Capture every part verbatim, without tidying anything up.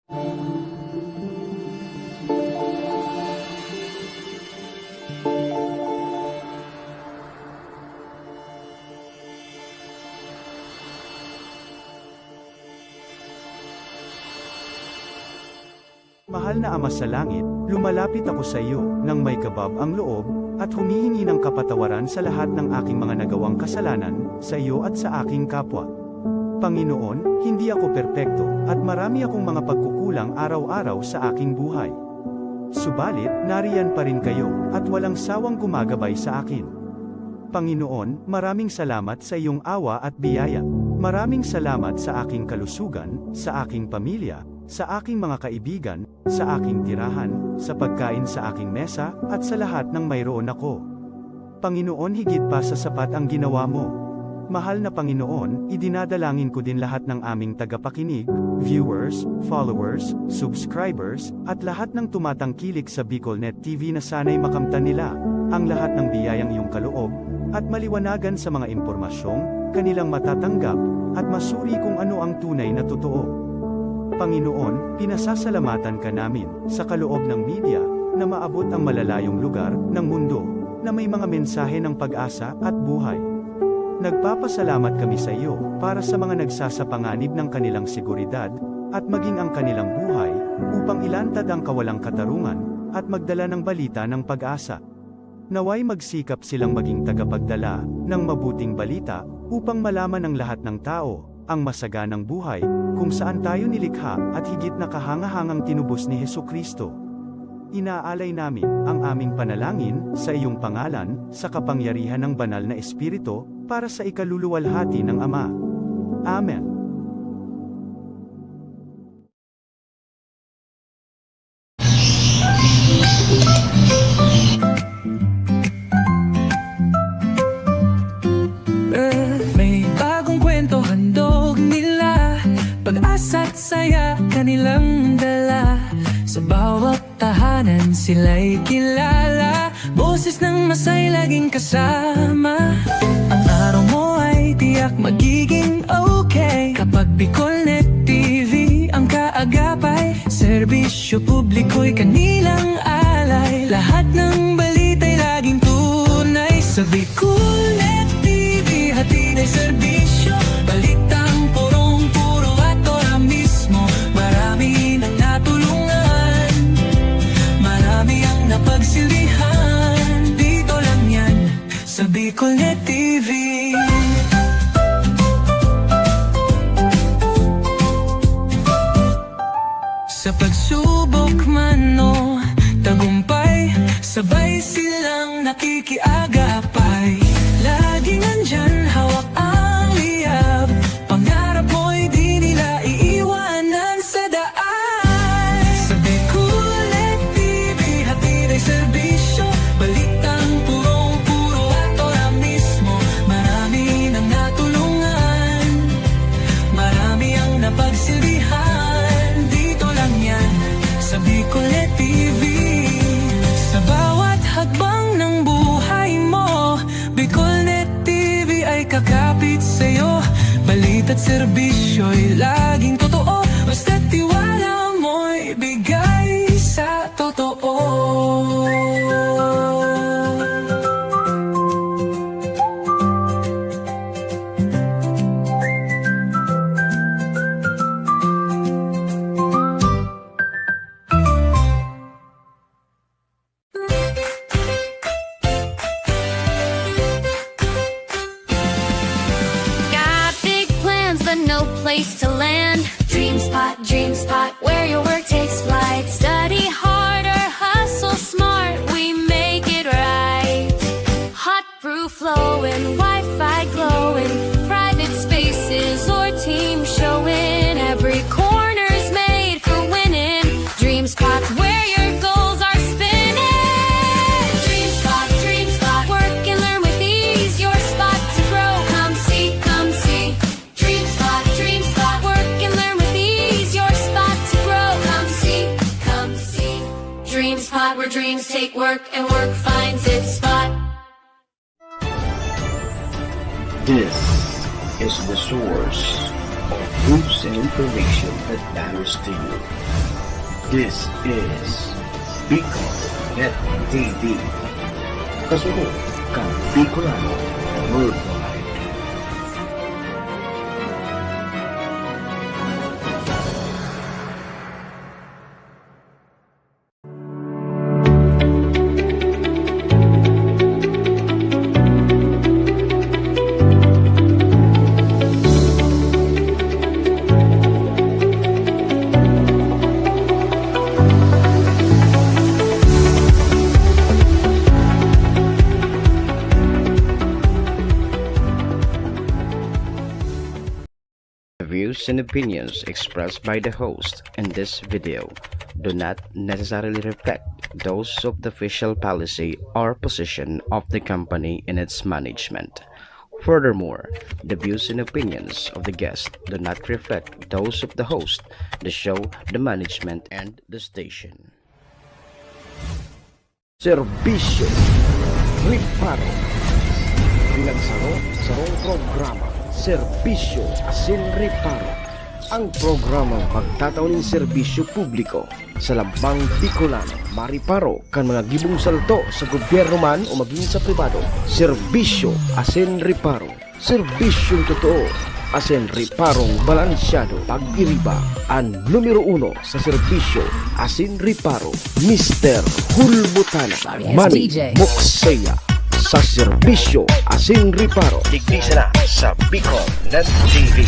Mahal na Ama sa Langit, lumalapit ako sa iyo nang may kabab ang loob, at humihingi ng kapatawaran sa lahat ng aking mga nagawang kasalanan, sa iyo at sa aking kapwa. Panginoon, hindi ako perpekto, at marami akong mga pagkukulang araw-araw sa aking buhay. Subalit, nariyan pa rin kayo, at walang sawang gumagabay sa akin. Panginoon, maraming salamat sa iyong awa at biyaya. Maraming salamat sa aking kalusugan, sa aking pamilya, sa aking mga kaibigan, sa aking tirahan, sa pagkain sa aking mesa, at sa lahat ng mayroon ako. Panginoon, higit pa sa sapat ang ginawa mo. Mahal na Panginoon, idinadalangin ko din lahat ng aming tagapakinig, viewers, followers, subscribers, at lahat ng tumatangkilik sa BicolNet T V na sana'y makamtan nila ang lahat ng biyayang iyong kaloob, at maliwanagan sa mga impormasyong kanilang matatanggap, at masuri kung ano ang tunay na totoo. Panginoon, pinasasalamatan ka namin sa kaloob ng media na maabot ang malalayong lugar ng mundo na may mga mensahe ng pag-asa at buhay. Nagpapasalamat kami sa iyo para sa mga nagsasapanganib ng kanilang seguridad at maging ang kanilang buhay upang ilantad ang kawalang katarungan at magdala ng balita ng pag-asa. Naway magsikap silang maging tagapagdala ng mabuting balita upang malaman ng lahat ng tao ang masaganang buhay kung saan tayo nilikha at higit na kahangahangang tinubos ni Jesu-Cristo. Inaalay namin ang aming panalangin sa iyong pangalan, sa kapangyarihan ng Banal na Espiritu, para sa ikaluluwalhati ng Ama. Amen. May bagong kwento handog nila, pag-asa't saya kanilang dala. Sa bawat tahanan sila'y kilala, boses ng masay laging kasama. Ang araw mo ay tiyak magiging okay kapag BicolNet T V ang kaagapay. Serbisyo publiko'y kanilang alay, lahat ng balita'y laging tunay. Sa BicolNet T V, hatid ay serbisyo, balitang purong-puro at ora mismo. Marami nang natulungan, marami ang napagsilbihan. Dito lang yan sa BicolNet T V. Sa pagsubok man o tagumpay, sabay silang nakikiagapay. Laging nandyan, hawak ang liyab, pangarap mo'y di nila iiwanan sa daan. Sa BicolNet T V, hatid ay serbisyo, balitang purong-puro at ora mismo. Marami nang natulungan, marami ang napagsilbihan. Dito lang yan sa BicolNet T V. Sa bawat hakbang ng buhay mo, BicolNet T V ay kakapit sa'yo. Balita't serbisyo'y laging totoo, basta't tiwala mo'y bigay sa totoo. Got big plans, but no place to land. Dream Spot, Dream Spot, where your work takes flight. Study hard or hustle smart, we make it right. Hot brew flowing, Wi-Fi glowing, private spaces or team showing. Every corner's made for winning. Dream Spot's where your goals are spinning. Dream Spot, Dream Spot, work and learn with ease. Your spot to grow. Come see, come see. Dream Spot, Dream Spot, work and learn with ease. Your spot to grow. Come see, come see. Dream Spot, where dreams take work and work finds its spot. This is the source of Hoops and information that matters to you. This is Bicol Net T V. Kasunod kan Bicolano Worldwide. The views and opinions expressed by the host in this video do not necessarily reflect those of the official policy or position of the company and its management. Furthermore, the views and opinions of the guest do not reflect those of the host, the show, the management, and the station. Serbisyo Reparo. Pinagsaro, sarong programa, Serbisyo asin Reparo. Ang programang magtatao nin serbisyo publiko sa lambang Bicolano, mariparo kan mga gibong salto sa gobyerno man o magin sa pribado. Serbisyo asin Reparo. Serbisyong totoo asin reparong balansyado. Pag-iriba an numero uno sa serbisyo asin reparo, Mister Hulbutana. Yes, Manny D J. Moksea sa serbisyo asin reparo. Digdi sana sa Bicol Net T V.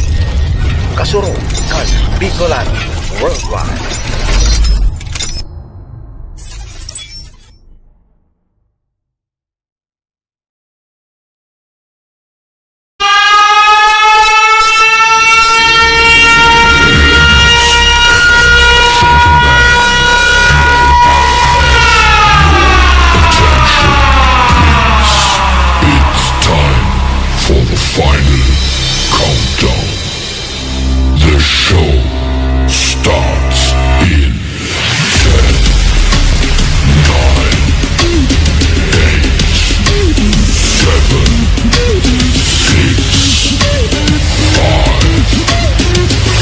Kasurog kan Bicolano Worldwide. It's time for the final countdown. The show starts in ten, nine, eight, seven, six, five,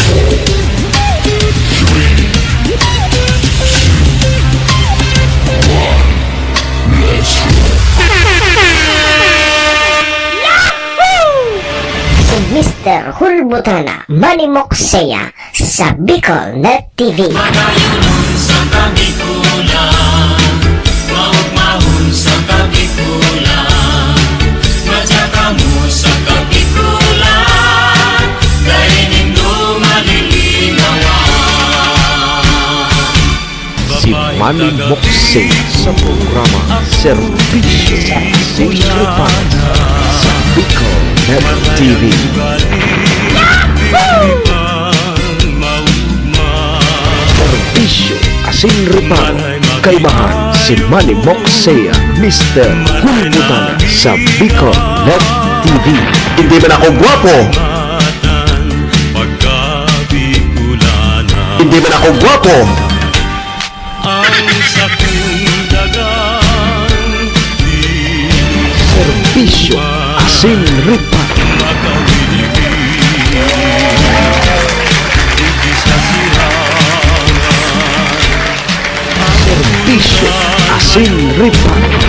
four, three, two, one. Let's go. Si Mister Hulbutana, Manny Moksea, sa Bicol Net T V. Madayonon sa Kabikulan, maugmahon sa Kabikulan, madya kamo sa Kabikulan, dai nindo malilinawan. Si Manny Moksea sa programa Serbisyo asin Reparo sa Bicol Net T V. Serbisyo asin reparo, kaibahan si Manny Moksea, Mister Hulbutana sa Bicol Net T V. Hindi man ako gwapo. Hindi man ako gwapo. Ang sakong dagang Serbisyo asin reparo. Serbisyo asin reparo.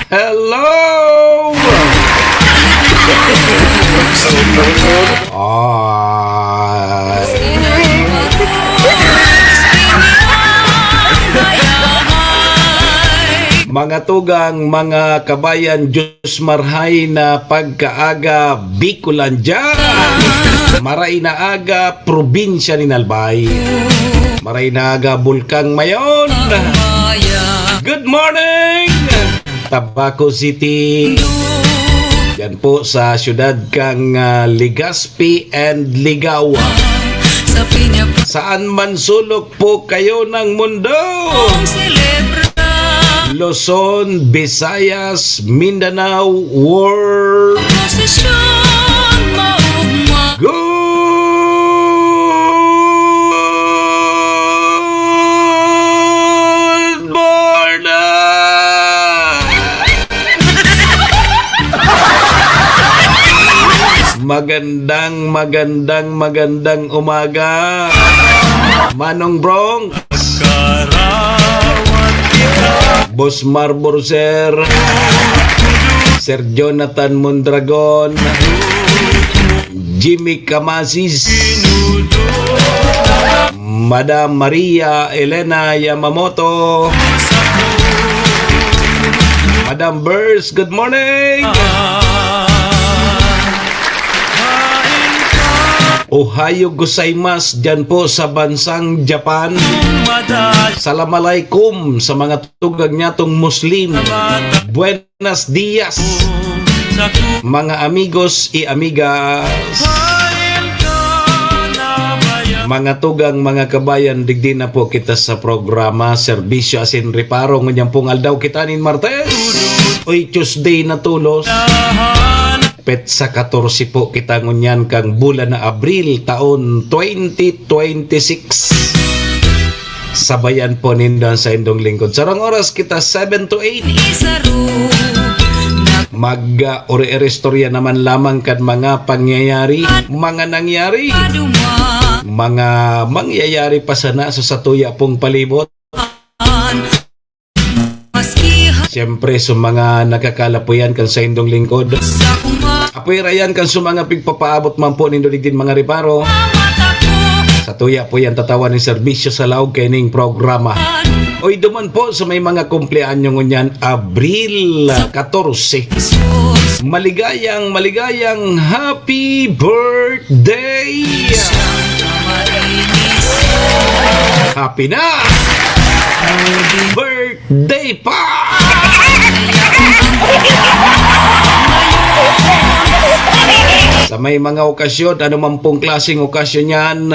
Hello! Ah. Mga tugang, mga kabayan, Diyos marhay na pagkaaga, Bicolandia! Maray na aga, probinsya nin Albay. Maray na aga, Bulkang Mayon. Good morning! Tabaco City. Yan po sa siyudad kang, ah, Legazpi and Ligao. Saan man sulok po kayo ng mundo. Luzon, Visayas, Mindanao, world. Good Magandang, magandang, magandang umaga, Manong Bronx. Boss Marbor, sir. Sir Jonathan Mondragon. Jimmy Camasis. Madam Maria Elena Yamamoto. Madam Bers, good morning! Ohayo gozaimasu diyan po sa bansang Japan. Salam alaikum sa mga tugang nyatong Muslim. Buenas dias, mga amigos y amigas. Mga tugang, mga kabayan, digdi na po kita sa programa, Serbisyo asin Reparo. Ngunyan pong aldaw kita nin Martes. Uy, Tuesday na tulos. Petsa katorse po kita ngunyan kang bulan na Abril, taon twenty twenty-six. Sabayan po nindo an saindong lingkod. Sarong oras kita, seven to eight. Mag, ah, ori-ori istorya naman lamang kan mga pangyayari, mga nangyari, mga mangyayari pa sana sa satuya pong palibot. Siyempre, sa mga nakakalapuyan kan saindong lingkod. Apoy rayan kan sa mga pigpapaabot man po nindo digdin mga reparo. Satuya po yan tatawan nin serbisyo sa laog kaining programa. Oy, duman po sa may mga kumpleanyo ngunyan, Abril katorse. Maligayang, maligayang happy birthday! Happy na! Birthday pa! Sa may mga okasyon, ano man pong klaseng okasyon yan,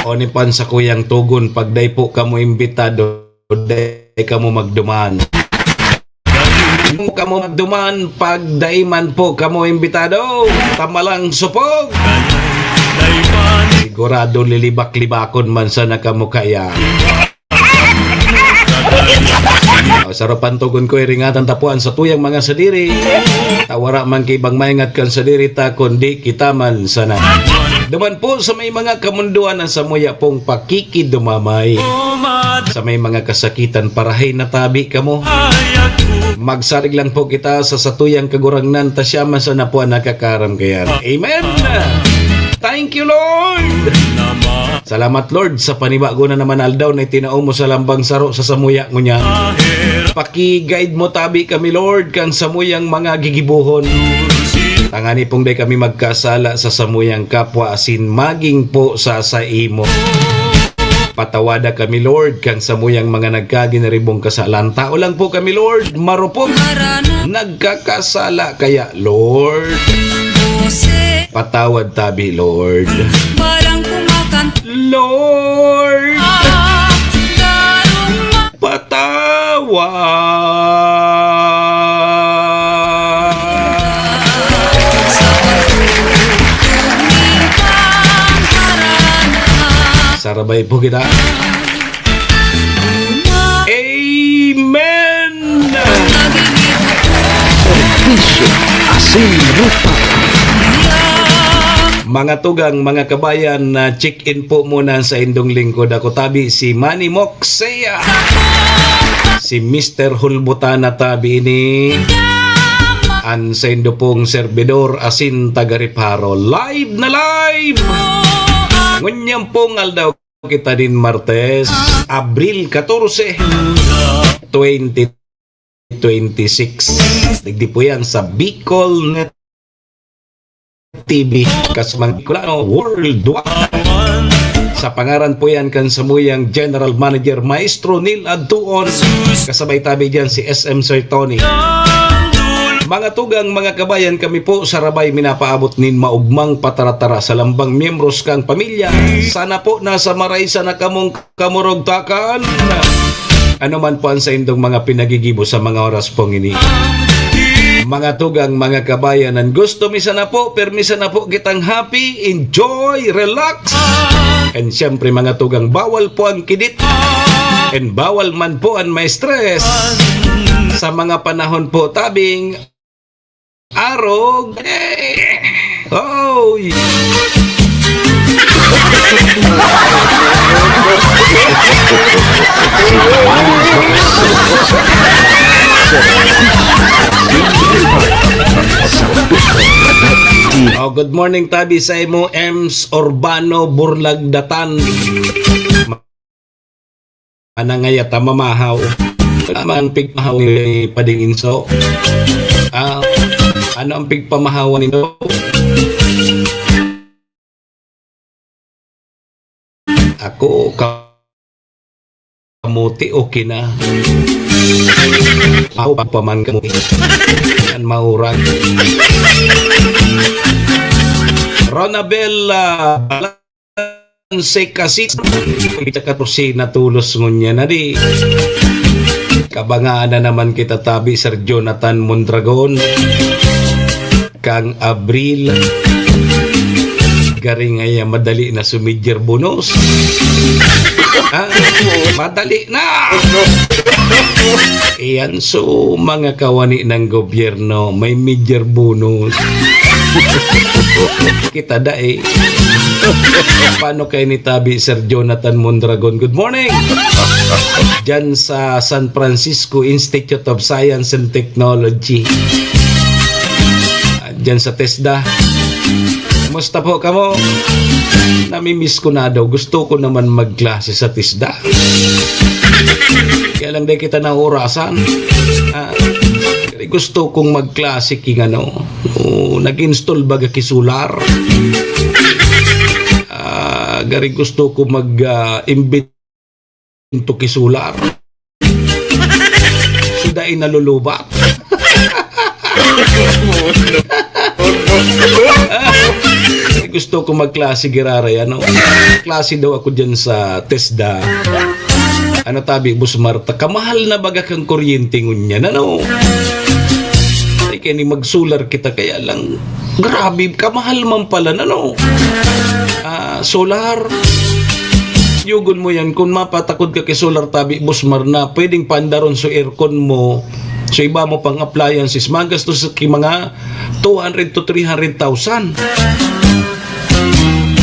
o ni pan sa kuyang tugon, pag dai po kamo imbitado, dai kamo magduman. Kamo magduman pag dai man po kamo imbitado. Tama lang supog. Sigurado lilibak-libakon man sana kamo kaya. O, saro pantogon ko, iringatan tapuan sa tuyang mga sadiri. Tawara man kay bang maingat kan sadiri ta, kundi kita man sana. Duman po sa may mga kamunduan na samuya pong pakikidumamay. Sa may mga kasakitan, parahay na tabi kamo. Magsarig lang po kita sa satuyang Kagurangnan, ta siya man sana po ang nakakaram kayan. Amen! Thank you, Lord! Salamat, Lord, sa panibago na naman aldaw na itinao mo sa lambang saro sa samuya ngunyan. Paki-guide mo tabi kami, Lord, kan samuyang mga gigibohon. Tangani pong dai kami magkasala sa samuyang kapwa asin maging po sa saimo. Patawada kami, Lord, kan samuyang mga nagkaginaribong kasalan. Tao lang po kami, Lord, marupok. Nagkakasala kaya, Lord. Patawad tabi, Lord. Lord. Patawad. Sarabay po kita. Amen! Serbisyo asin reparo. Mga tugang, mga kabayan, na check-in po muna sa indong lingkod. Ako tabi si Manny Moxea. Si Mister Hulbutana tabi ini. An saindo pong serbidor asin taga-reparo. Live na live! Ngunyan pong aldaw kita din Martes, Abril katorse, twenty twenty-six. Digdi po yan sa Bicol Net T V, kas mga Bicolano worldwide. Sa pangaran po yan kan samuyang General Manager, Maestro Neil Adtuon, kasabay tabi dyan si S M Sir Tony. Mga tugang, mga kabayan, kami po sa Rabay minapaabot nin maugmang pataratara sa lambang miyembros kang pamilya. Sana po nasa maray sana kamong kamurugtakan. Ano man po ang saindong mga pinagigibo sa mga oras pong ini. Mga tugang, mga kabayan, an gusto mi sana po, permi sana po kitang happy, enjoy, relax. And syempre, mga tugang, bawal po ang kidit. And bawal man po ang ma-stress. Sa mga panahon po tabing Arog. Eh. Oy. Oh, good morning, tabi sa imo, Ems Urbano Burlagdatan. Manangaya ta mamahaw. Ano man pigmahaw ni Pading Inso? Ah, ano ang pigpamahawan nindo? Ako, ka-, kamuti, okay na. Ako pa man kamuti. Yan, maurag. Ronabel, ah, Balanse kasi. Kita ka to si natulos ngunyan na di. Kabangaan na naman kita, tabi, Sir Jonathan Mondragon. Kang Abril. Garing ay madali na sumidyer bonus. Ha? Madali na! Iyan, so, mga kawani ng gobyerno, may midyer bonus. Kita da eh. Paano kayo ni tabi, Sir Jonathan Mondragon? Good morning! Diyan sa San Francisco Institute of Science and Technology. Ah, diyan sa TESDA. Kumusta po kamo? Namimiss ko na daw. Gusto ko naman magklase sa TESDA. Kaya lang di kita naurasan. Ah, gusto kong magklase king ano, o, nag-install baga ki solar. Ah, gari gusto ko mag, ah, imbento ki solar. Sida ay nalulubat. Gusto ko magklase giraray, ano? Klase daw ako dyan sa TESDA. Ano tabi, Boss Marta? Kamahal na baga kang kuryente ngunyan, ano? Ay, kaya ni mag-solar kita, kaya lang, grabe, kamahal man pala, ano? Ah, solar. Yugon mo yan, kung mapatakod ka kay solar tabi, Boss Mar, na pwedeng paandaron so aircon mo, so iba mo pang appliances, magastos ki mga two hundred to three hundred thousand.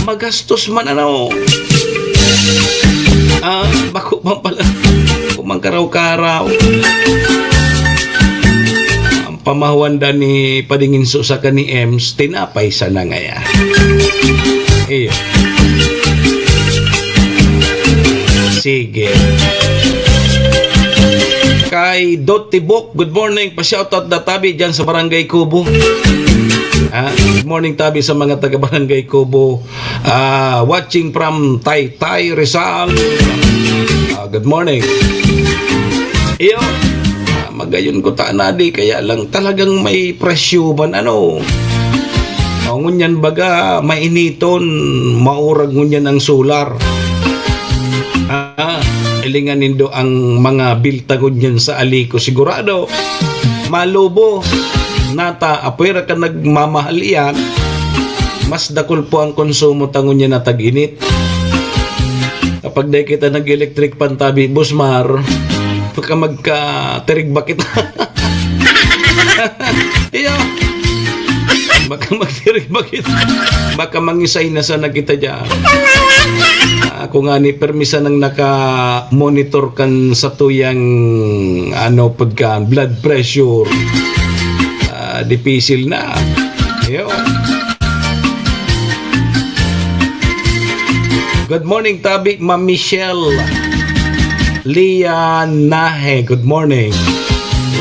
Magastos man, ano? Ah, bako man pala. Kumang karaw-karaw. Ang pamahuan da ni Pading Inso saka ni Ems, tinapay sana ngaya. Iyo. Sige. Kay Dot Tibok, good morning. Pa-shoutout da tabi dyan sa Barangay Kubo. Ah, good morning tabi sa mga taga Barangay Kubo. Ah, watching from Taytay, Rizal. Ah, good morning. Iyo, ah, magayon ko ta na di, kaya lang talagang may presyo man, ano. O, ngunyan baga, mainiton, maurag ngunyan ang solar. Ah, ilingan nindo ang mga bilta ngunyan sa Alico, sigurado. Malubo. Nata, apwera ka nagmamahal iyan, mas dakul po ang konsumo ta ngunyan na tag-init. Kapag dai kita nag-electric fan tabi, Boss Mar, baka magkatirig ba kita? Iyo. Baka magtirig ba kita? Baka mangisay na sana kita dyan. Ako nga ni, permi sanang naka-monitor kan satuyang, ano, pud kan, blood pressure. Ah, dipisil na. Iyo. Good morning, tabi, Ma'am Michelle Lianahe. Good morning.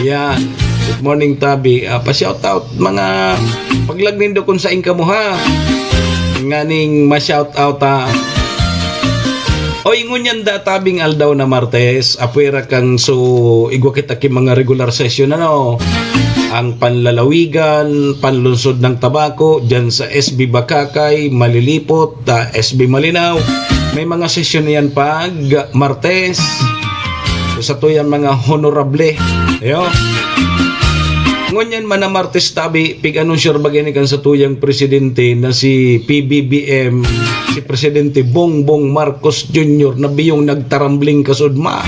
Yan. Good morning, tabi. Ah, pa-shoutout, mga paglag nindo kung sain kamo, ha. Nganing ma-shoutout, ha. Oy, ngunyan da tabing aldaw na Martes, apwera kang so igwa kita ki mga regular session, ano? Ang panlalawigan, panlunsod ng tabako, dyan sa S B Bakakay, Malilipot, ta S B Malinao. May mga sesyon na yan pag Martes. So, sa to yan, mga honorable. Ayo. Ngunyan man na Martes tabi, pig-anunsyar bagay ni kan sa tuyang presidente na si P B B M, si Presidente Bongbong Marcos Junior na biyong nagtarambling kasudma.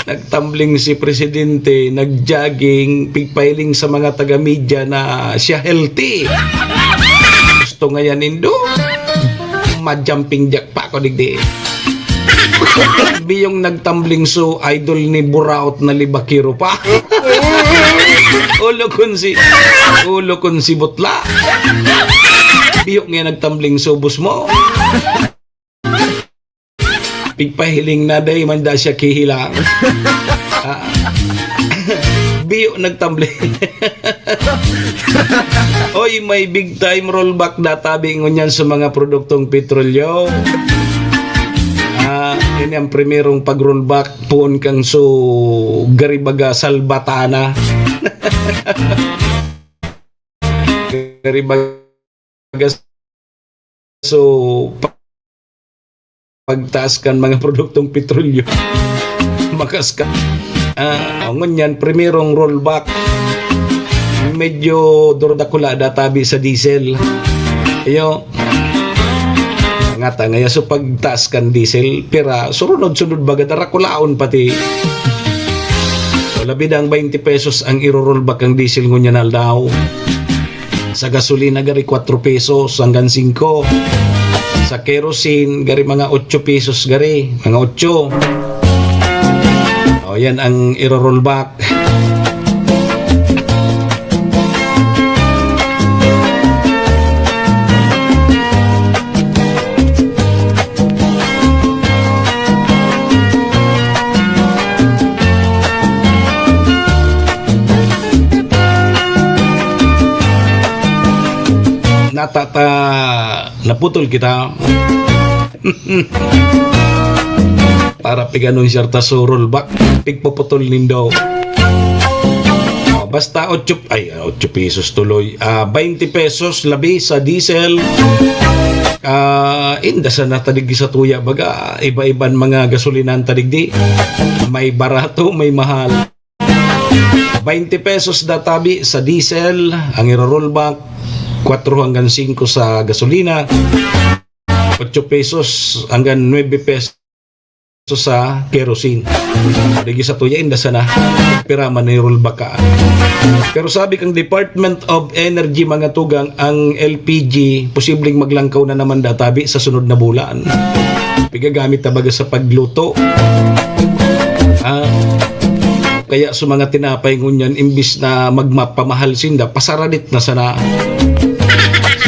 Nagtambling si presidente, nag-jogging, pigpahiling sa mga taga-media na siya healthy. Gusto ngayan nindo? Ma-jumping jack pa ako digdi. Biyong nagtambling so, idol ni Buraot na Libakiro pa. Ulo kun si, ulo kun si Butla. Biyo nga nagtambling so, boss mo. Pigpahiling na day man da siya kihilang. Ah. Biyo nagtambling. Oy, may big time rollback databi ngunyan sa mga produktong petrolyo. Ah, ini ang primerong pag-rollback poon kang so garibaga salbatana. Garibaga so pa-, pagtaas kan mga produktong petrolyo. Makas ka. Ah, ngunyan, primerong rollback. Medyo durodakula databi sa diesel. Iyo. Ngata ngaya, so pagtaas kan diesel, pira, surunod-sunod baga, darakulaon pati. So, labi dang twenty pesos ang iro-rollback ang diesel ngunyan aldaw. Sa gasolina gari, kwatro pesos hanggang singko. Sa kerosene gari, mga otso pesos gari, mga otso. O, yan ang iro-rollback. Natata-, naputol kita. Para piganon siya ta surol ba? Pigpuputol nindo. Oh, basta otso, ay, otso pesos tuloy. Ah, twenty pesos labi sa diesel. Ah, inda sana ta digdi sa tuya, baga, iba-iban mga gasolinan ta digdi. May barato, may mahal. Twenty pesos databi sa diesel, ang iro-rollback, kwatro hanggang singko sa gasolina, otso pesos hanggang nuebe pesos sa kerosene. Digi sa tuya, inda sana, pira man ni rollback ka. Pero sabi kang Department of Energy, mga tugang, ang L P G, posibleng maglangkaw na naman databi sa sunod na bulan. Pigagamit na baga sa pagluto. Ah, kaya sa mga tinapay ngunyan, imbis na magmapamahal sinda, pasaradit na sana.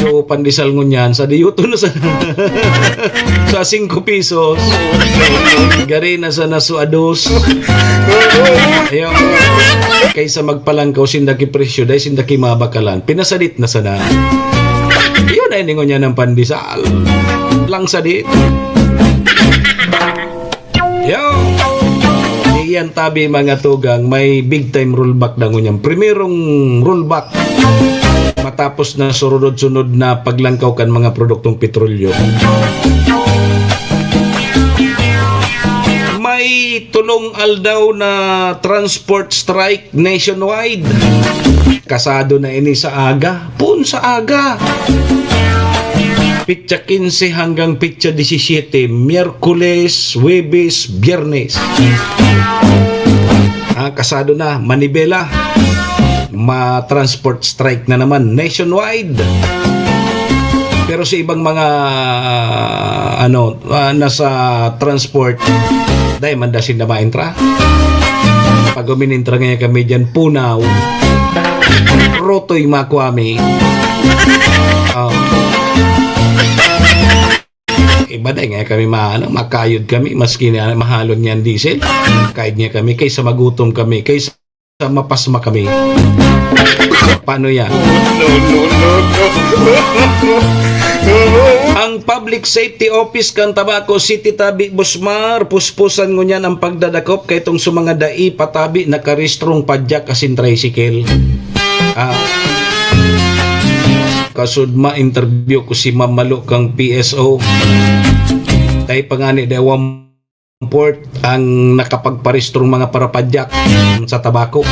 So, pandesal ngunyan, sa diyuto na sana. Sa singko pesos, gari na sana so ados. Ayaw, kaysa magpalangkaw sinda ki presyo, dahil sinda ki mabakalan, pinasadit na sana. Yun ay ningon niya ng pandesal. Lang sadit. Yo! Iyan tabi, mga tugang, may big time rollback na ngunyan. Primerong rollback matapos na surunod-sunod na paglangkaw kan mga produktong petrolyo. May tulong aldaw na transport strike nationwide. Kasado na ini sa aga. Pun sa aga. Pitsa quince hanggang pitsa disisyete, Miyerkules, Huwebes, Biyernes. Ah, kasado na, manibela. Ma-transport strike na naman nationwide. Pero sa ibang mga, ano, ah, nasa transport, dai man da sinda maintra. Pag uminintra ngayon kami dyan, punaw. Rotoy makwami. Oh. Iba dai nga kami ma-, ano, makayod kami, maski na mahalon niyan diesel. Kayod niya kami, kaysa magutom kami, kaysa mapasma kami. Paano yan? No, no, no, no. Ang Public Safety Office kan Tabaco City tabi, Bosmar, puspusan ngunyan ang pagdadakop kay itong sa mga dai pa tabi nakarestrong padyak asin tricycle. Ah, kasud ma-interview ko si Ma'am Malo kang P S O. Dai pa ngani, dai one fourth ang nakapagparestrong mga parapadyak sa Tabaco.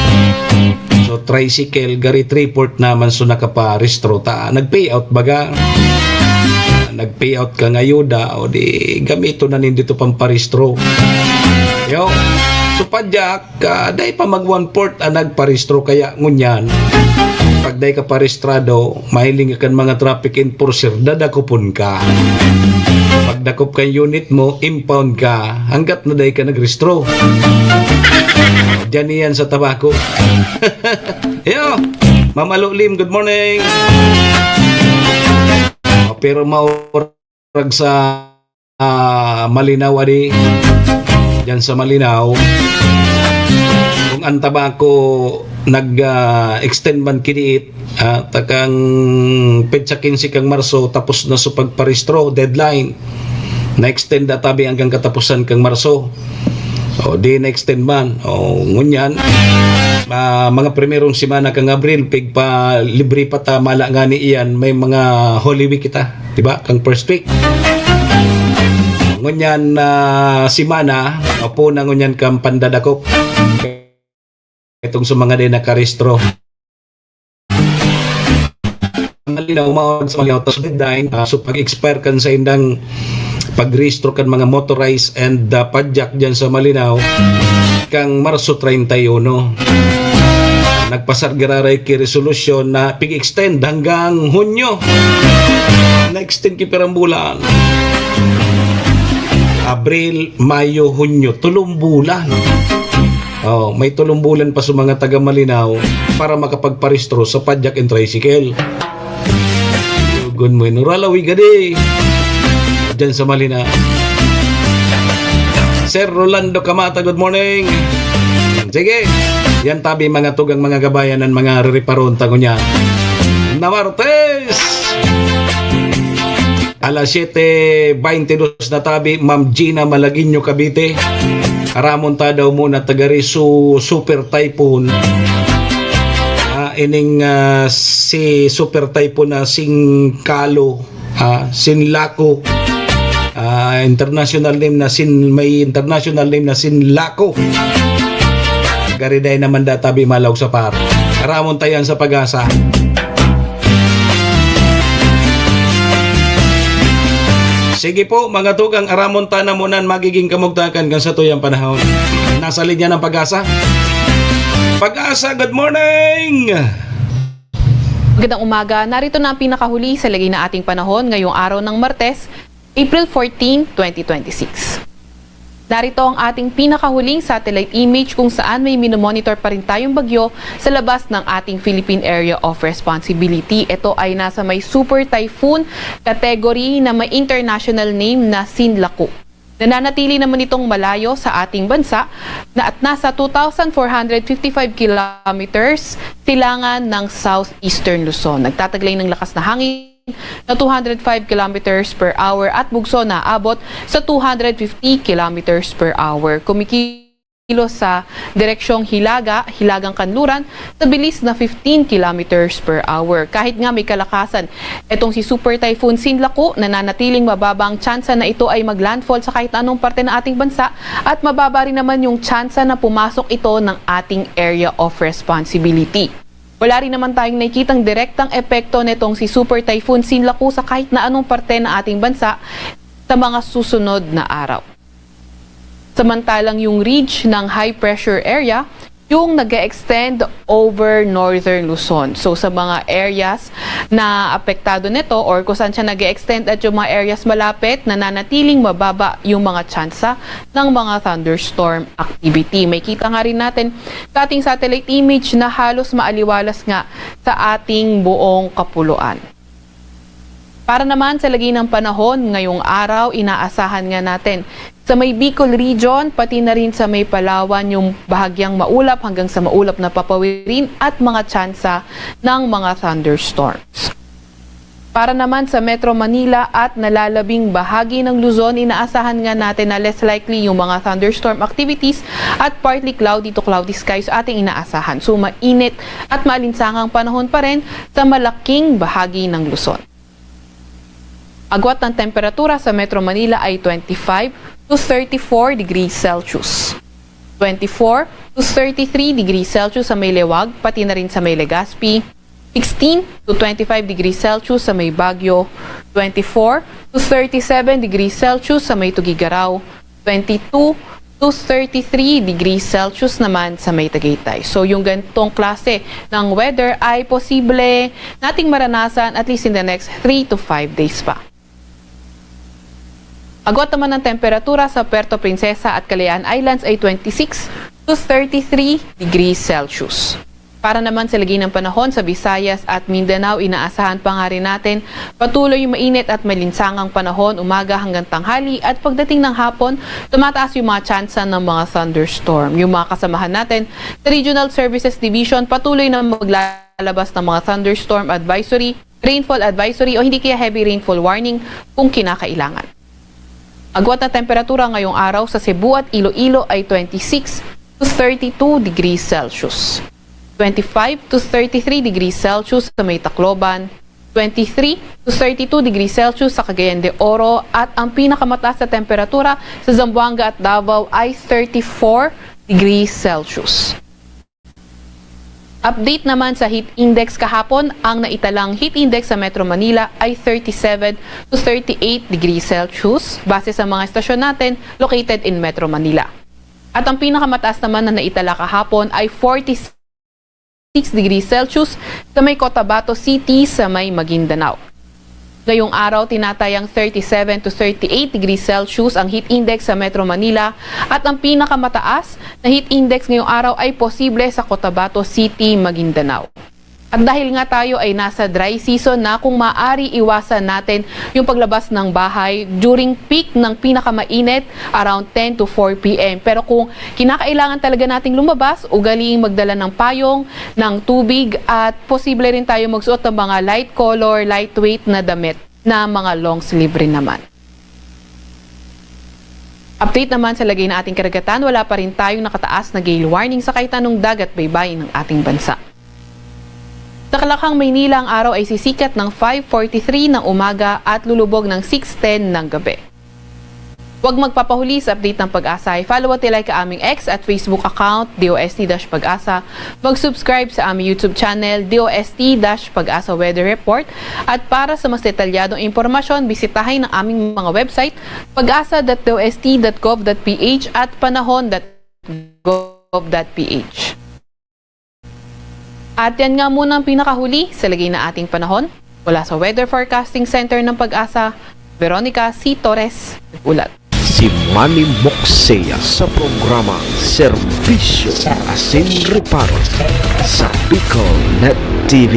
So, tricycle, gari three-fourth naman so nakaparestro. Ta, nag-pay out baga. nag-pay out kang ayuda, o di gamiton na nindo ito pamparehistro. Yo, so padyak, ah, dai pa mag one-fourth ang nagparehistro, kaya ngunyan, pag dai ka parehistrado, mahiling ka kan mga traffic enforcer, dadakopon ka. Pagdakop kan unit mo, impound ka, hanggat na dai ka nagrehistro. Diyan iyan sa tabako. Yo, Ma'am Alolim, good morning. Oh, pero maurag sa, ah, Malinaw, adi. Diyan sa Malinaw. Kung ang tabako nag, ah, extend man kiniit, ah, takang petsa quince kang Marso, tapos na sa pagparehistro, deadline. Na-extend na tabi hanggang katapusan kang Marso. O, di na-extend man. O, ngunyan, ah, mga primerong semana kang Abril, pigpa libre pa ta, mala ngani iyan, may mga Holy Week kita, di ba? Kang first week. Ngunyan na semana, mapo na ngunyan kang pandadakop. Itong sa mga di nakarehistro. Malinaw, maurag sa Malinaw, tas deadline, ah, so pag-expire kan saindang pagrehistro kan mga motorized and, ah, padyak diyan sa Malinaw, kang Marso treinta y uno. Nagpasar giraray ki resolusyon na pig-extend hanggang Hunyo. Na-extend ki pirang bulan. Abril, Mayo, Hunyo, tulong bulan. Oh, may tulong bulan pa sa mga taga Malinaw para makapagparehistro sa padyak and tricycle. Yugon mo, Inuralawi gadi. Diyan sa Malinaw. Sir Rolando Camata, good morning. Sige, yan tabi mga tugang mga gabayan ang mga rereparon tago niya. Na Martes! Alas siyete beintidos na tabi, Ma'am Gina Malagueño, Cavite. Aramon ta daw muna tagari su Super Typhoon. Ah, ining, ah, si Super Typhoon na Singkalo, ah, Sinlaku. Ah, international name na Sin, may international name na Sinlaku. Gariday naman da tabi malaog sa par. Aramon ta yan sa Pag-asa. Sige po, mga tugang, aramon ta na muna an magiging kamugtakan kan satuyang panahon. Nasa linya ng Pag-asa. Pag-asa, good morning! Magandang umaga. Narito na ang pinakahuli sa lagay na ating panahon ngayong araw ng Martes, April fourteen, twenty twenty-six. Narito ang ating pinakahuling satellite image kung saan may minomonitor pa rin tayong bagyo sa labas ng ating Philippine Area of Responsibility. Ito ay nasa may super typhoon category na may international name na Sinlaku. Nananatili naman itong malayo sa ating bansa na at nasa two thousand four hundred fifty-five kilometers silangan ng southeastern Luzon. Nagtataglay ng lakas na hangin na two hundred five kilometers per hour at bugso na abot sa two hundred fifty kilometers per hour. Kumikilos sa direksyong hilaga, hilagang kanluran, sa bilis na fifteen kilometers per hour. Kahit nga may kalakasan, etong si Super Typhoon Sinlaku, nananatiling mababa ang tsansa na ito ay maglandfall sa kahit anong parte ng ating bansa at mababa rin naman yung tsansa na pumasok ito ng ating area of responsibility. Wala rin naman tayong nakikitang direktang epekto netong si Super Typhoon Sinlaku sa kahit na anong parte ng ating bansa sa mga susunod na araw. Samantalang yung ridge ng high pressure area, yung nag extend over northern Luzon. So, sa mga areas na apektado nito or kung saan siya nag extend at yung mga areas malapit, nananatiling mababa yung mga tsansa ng mga thunderstorm activity. May kita nga rin natin sa ating satellite image na halos maaliwalas nga sa ating buong kapuluan. Para naman sa lagay ng panahon ngayong araw, inaasahan nga natin sa may Bicol Region, pati na rin sa may Palawan, yung bahagyang maulap hanggang sa maulap na papawirin at mga tsansa ng mga thunderstorms. Para naman sa Metro Manila at nalalabing bahagi ng Luzon, inaasahan nga natin na less likely yung mga thunderstorm activities at partly cloudy to cloudy skies ating inaasahan. So, mainit at maalinsangang panahon pa rin sa malaking bahagi ng Luzon. Agwat ng temperatura sa Metro Manila ay twenty-five to thirty-four degrees Celsius. Twenty-four to thirty-three degrees Celsius sa may Lewag, pati na rin sa may Legazpi. sixteen to twenty-five degrees Celsius sa may Baguio, twenty-four to thirty-seven degrees Celsius sa may Tuguegarao, twenty-two to thirty-three degrees Celsius naman sa may Tagaytay. So, yung gantong klase ng weather ay posible nating maranasan at least in the next three to five days pa. Agwat naman ang temperatura sa Puerto Princesa at Kalayaan Islands ay twenty-six to thirty-three degrees Celsius. Para naman sa lagay ng panahon sa Visayas at Mindanao, inaasahan pa nga rin natin patuloy yung mainit at malinsangang panahon umaga hanggang tanghali at pagdating ng hapon, tumataas yung mga tsansa ng mga thunderstorm. Yung mga kasamahan natin sa Regional Services Division patuloy na maglalabas ng mga thunderstorm advisory, rainfall advisory o hindi kaya heavy rainfall warning kung kinakailangan. Agwat na temperatura ngayong araw sa Cebu at Iloilo ay twenty-six to thirty-two degrees Celsius. Twenty-five to thirty-three degrees Celsius sa may Tacloban, twenty-three to thirty-two degrees Celsius sa Cagayan de Oro, at ang pinakamataas na temperatura sa Zamboanga at Davao ay thirty-four degrees Celsius. Update naman sa heat index kahapon, ang naitalang heat index sa Metro Manila ay thirty-seven to thirty-eight degrees Celsius base sa mga estasyon natin located in Metro Manila. At ang pinakamataas naman na naitala kahapon ay forty-six degrees Celsius sa may Cotabato City sa may Maguindanao. Ngayong araw, tinatayang thirty-seven to thirty-eight degrees Celsius ang heat index sa Metro Manila at ang pinakamataas na heat index ngayong araw ay posible sa Cotabato City, Maguindanao. At dahil nga tayo ay nasa dry season na, kung maaari, iwasan natin yung paglabas ng bahay during peak ng pinakamainit, around ten to four p m. Pero kung kinakailangan talaga nating lumabas, ugaliing magdala ng payong, ng tubig, at posible rin tayo magsuot ng mga light color, lightweight na damit na mga long sleeve rin naman. Update naman sa lagay ng ating karagatan, wala pa rin tayong nakataas na gale warning sa kahit anong dagat baybayin ng ating bansa. Sa Kalakhang, Maynila, ang araw ay sisikat ng five forty-three ng umaga at lulubog ng six ten ng gabi. Huwag magpapahuli sa update ng Pag-asa. I-follow at i-like ang aming X at Facebook account, D O S T dash Pag-asa. Mag-subscribe sa aming YouTube channel, D O S T dash Pag-asa Weather Report. At para sa mas detalyadong impormasyon, bisitahin ang aming mga website, pag-asa dot D O S T dot gov dot P H at panahon dot gov dot P H. At yan nga muna ang pinakahuli sa lagay na ating panahon. Mula sa Weather Forecasting Center ng Pag-asa, Veronica C. Torres, nag-ulat. Si Manny Moksea sa programa Serbisyo Asin Reparo sa Bicol Net T V.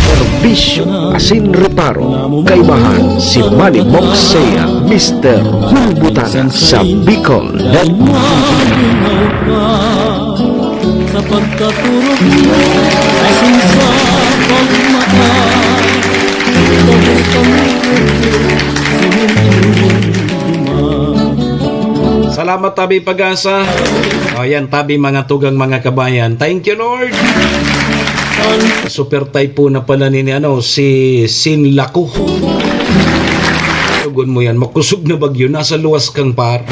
Serbisyo asin reparo, kaibahan si Manny Moksea, Mister Hulbutana sa Bicol Net. Sa pagkaturog mo, asin sa pagmata, ito gusto mo, sinunod mo. Salamat, Tabi Pag-asa. O, yan, Tabi, mga tugang, mga kabayan. Thank you, Lord. Super typhoon na pala ni, ni, ano, si Sinlaku. Tugon mo yan, makusog na bagyo, nasa luwas kang par.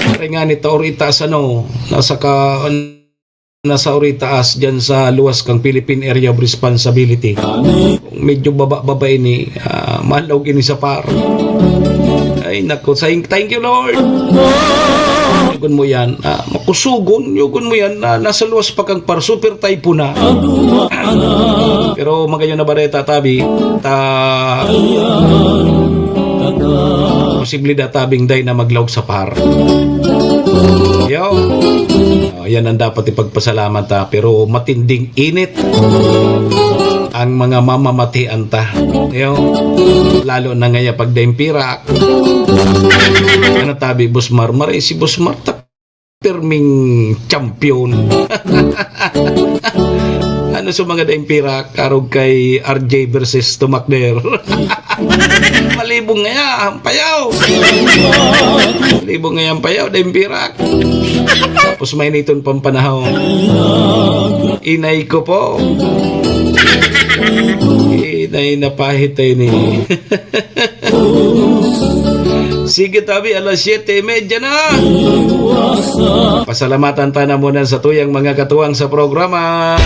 Pare nga ni Taor Itaas, ano, nasa ka, nasa Oritaas, dyan sa luwas kang Philippine Area of Responsibility. Kung medyo baba-baba ini, ah, malog ini sa par. Ay, nako, saying, thank you, Lord. Yugon mo yan, ah, makusugon, yugon mo yan, na nasa luwas pa kang par, super typhoon na. Pero magayon na bareta, Tabi, ta posible da tabing day na maglaog sa par. Yo. Oh, yan ang dapat ipagpasalamat, ha, pero matinding init ang mga mamamatian ta. Yo. Lalo na ngaya pag daimpirak. Ano, Tabi, Boss Mar? Maray si Boss Mar, ta pirming champion. Ano sa mga daimpirak, karog kay R J versus Tumakder? Malibong ngaya, ang payaw. Malibong ngaya ang payaw, daimpirak. Tapos mainiton pang panahon. Inay ko po. Inay na pahit ay ni. Sige tabi, alas siyete y media na. Pasalamatan ta na muna sa tuyang mga katuwang sa programa.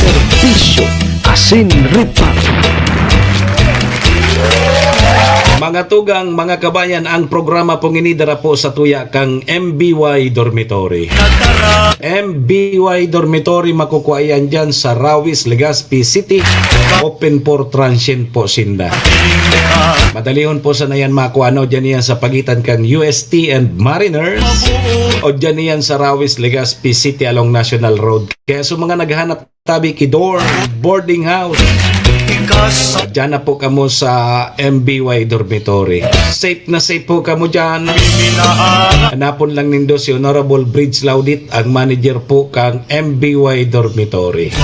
Serbisyo asin reparo. Mga tugang, mga kabayan, ang programa pong ini dara po sa tuya kang M B Y Dormitory. M B Y Dormitory, makukua iyan dyan sa Rawis, Legazpi City. Open for transient po sinda. Madalihon po sana yan makua, no? Dyan yan sa pagitan kang U S T and Mariners. O dyan yan sa Rawis, Legazpi City along National Road. Kaya sa mga naghanap tabi ki dorm, boarding house, diyan na po kamo sa M B Y Dormitory. Safe na safe po kamo dyan. Hanapon lang nindo si Honorable Bridge Laudit, ang manager po kang M B Y Dormitory.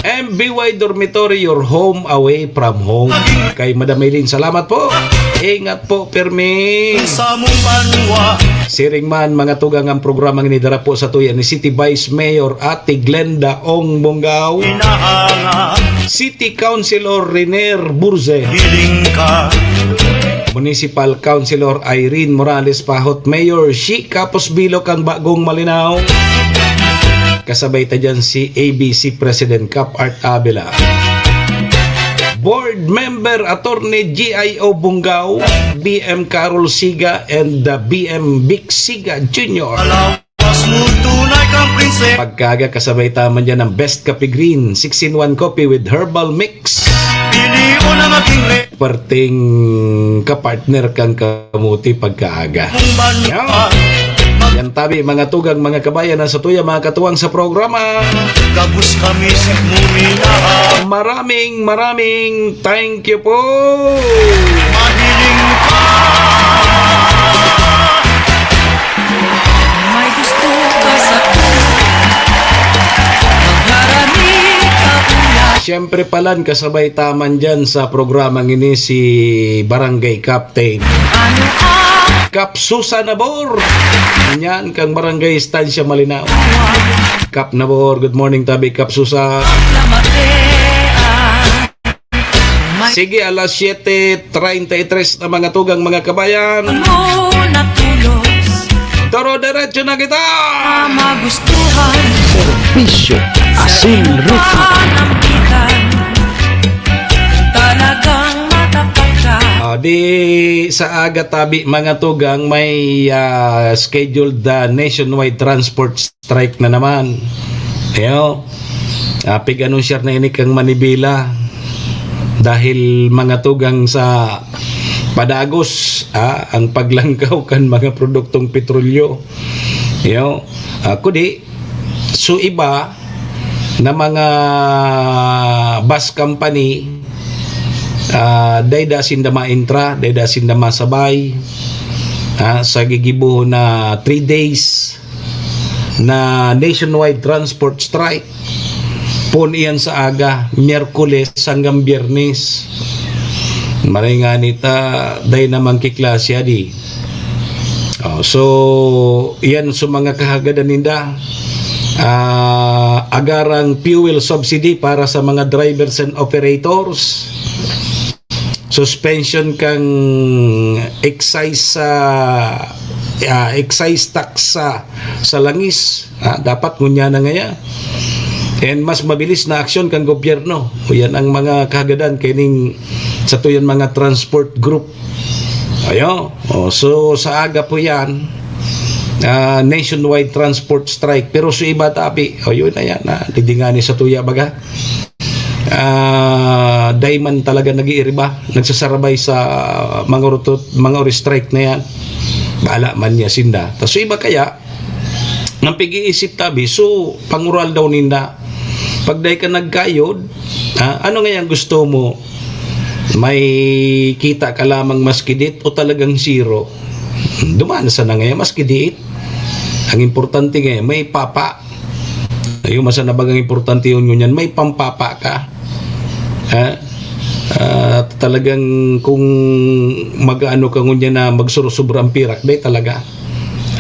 M B Y Dormitory, your home away from home. Kay Madam Eileen, salamat po. Ingat po, Permi. Sa mong banwa. Siring man, mga tugang, ang programang ini dara po sa tuya ni City Vice Mayor Ate Glenda Ong Bongao. Inahanga. City Councilor Renier Burze. Hiling ka. Municipal Councilor Irene Morales Pahot, Mayor Shi Kapos Bilo kang Bagong Malinao. Kasabay ta dyan si A B C President Cap Art Abela. Board Member Attorney G I O Bungao, B M Carol Siga, and the B M Vic Siga Junior. Mas mo tunay kang prinsip. Pagkaga kasabay ta man dyan ang Best Kape Green, six-in-one coffee with herbal mix. Pili o na maging re- Perting kapartner kang kamuti pagkaaga. Kung ban- Yan. Yan tabi, mga tugang, mga kabayan, ang sa tuya, mga katuwang sa programa. Gabos kami si Mumina. Maraming, maraming thank you po. Mahiling ka. May gusto ka sa Magharani ka, kuya. Siyempre palan, kasabay ta man dyan sa programang ini si Barangay Captain. Ano ang Kap Susa Nabor. Yan, kang Barangay Estancia Malinao. Kap Nabor, good morning tabi, Kap Susa. Lamatean? May Sige, alas siyete treinta y tres na, mga tugang, mga kabayan. Mo natulos. Toro, diretso na kita. Magustuhan. Serbisyo asin ruta. Panambitan. Talagang matapat ka. Ah, di sa aga tabi, mga tugang, may, ah, scheduled, ah, nationwide transport strike na naman. Yo, ah, pig-anunsiyar na ini kang Manibela dahil mga tugang sa padagos, ah, ang paglangkaw kan mga produktong petrolyo. Yo, ah, kudi, so iba na mga bus company, ah, dai da sinda maintra, dai da sinda masabay, ah, sa gigibohon na three days na nationwide transport strike. Poon iyan sa aga, Miyerkules hanggang Biyernes. Maray ngani ta, dai naman ki klase adi. Oh, so, iyan sa mga kahagadan ninda. Ah, agarang fuel subsidy para sa mga drivers and operators. Suspension kang excise sa, ah, excise tax sa, sa langis. Ah, dapat ngunyan na ngaya. And mas mabilis na aksyon kang gobyerno. O, yan ang mga kahagadan kaining sa tuyan mga transport group. Ayo. Oh, so, sa aga po yan, ah, nationwide transport strike. Pero sa iba, tabi, o, yun na yan, ah, didingani sa tuya, baga. Ah, dai man talaga nag-iiriba, nagsasarabay sa mga urutot, mga uri strike na yan. Bahala man niya sinda. Tas sa iba kaya, ang pag-iisip tabi, so, pangural daw ninda. Pag dai ka nagkayod, ah, ano nga yung gusto mo? May kita ka lamang maski dit o talagang zero? Duman sana ngayon, maski dit. Ang importante ngayon, may papa. Ayun, masa na bagang importante yun, yun yan. May pampapa ka. Ha? Ah, talagang kung mag-ano ka ngunyan na magsurusubra ang pirak, dai talaga.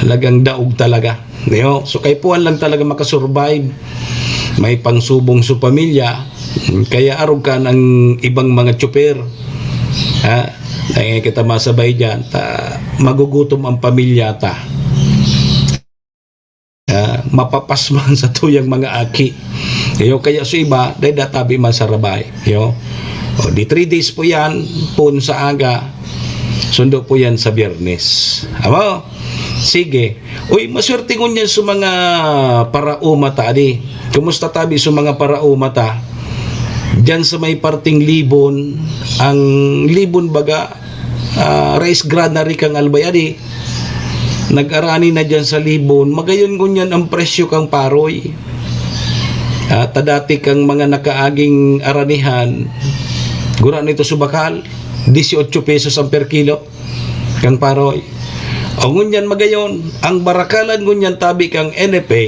Talagang daog talaga. Yo, so kaipuhan lang talaga makasurvive. may pangsubong sa pamilya, kaya arog kan ang ibang mga tsoper. Ha? Dai kita masabay diyan, ta magugutom ang pamilya ta. Ah, mapapasman sa tuyang mga aki. Iyo, kaya sa iba, dai da tabi man sa rabay. Iyo. O, di three days po yan, pon sa aga, sundo po yan sa Biyernes. Amo? Sige. Uy, maswerte ngunyan sa mga paraoma ta, adi. Kumusta tabi sa mga paraoma ta? Diyan sa may parting Libon, ang Libon baga, ah, rice granary kang Albay, adi. Nag-arani na diyan sa Libon, magayon ngunyan ang presyo kang paroy. Ah, ta dati kang mga nakaaging aranihan, gura nito sa bakal, dieciocho pesos ang per kilo kang paroy. O ngunyan magayon, ang barakalan ngunyan tabi kang N F A,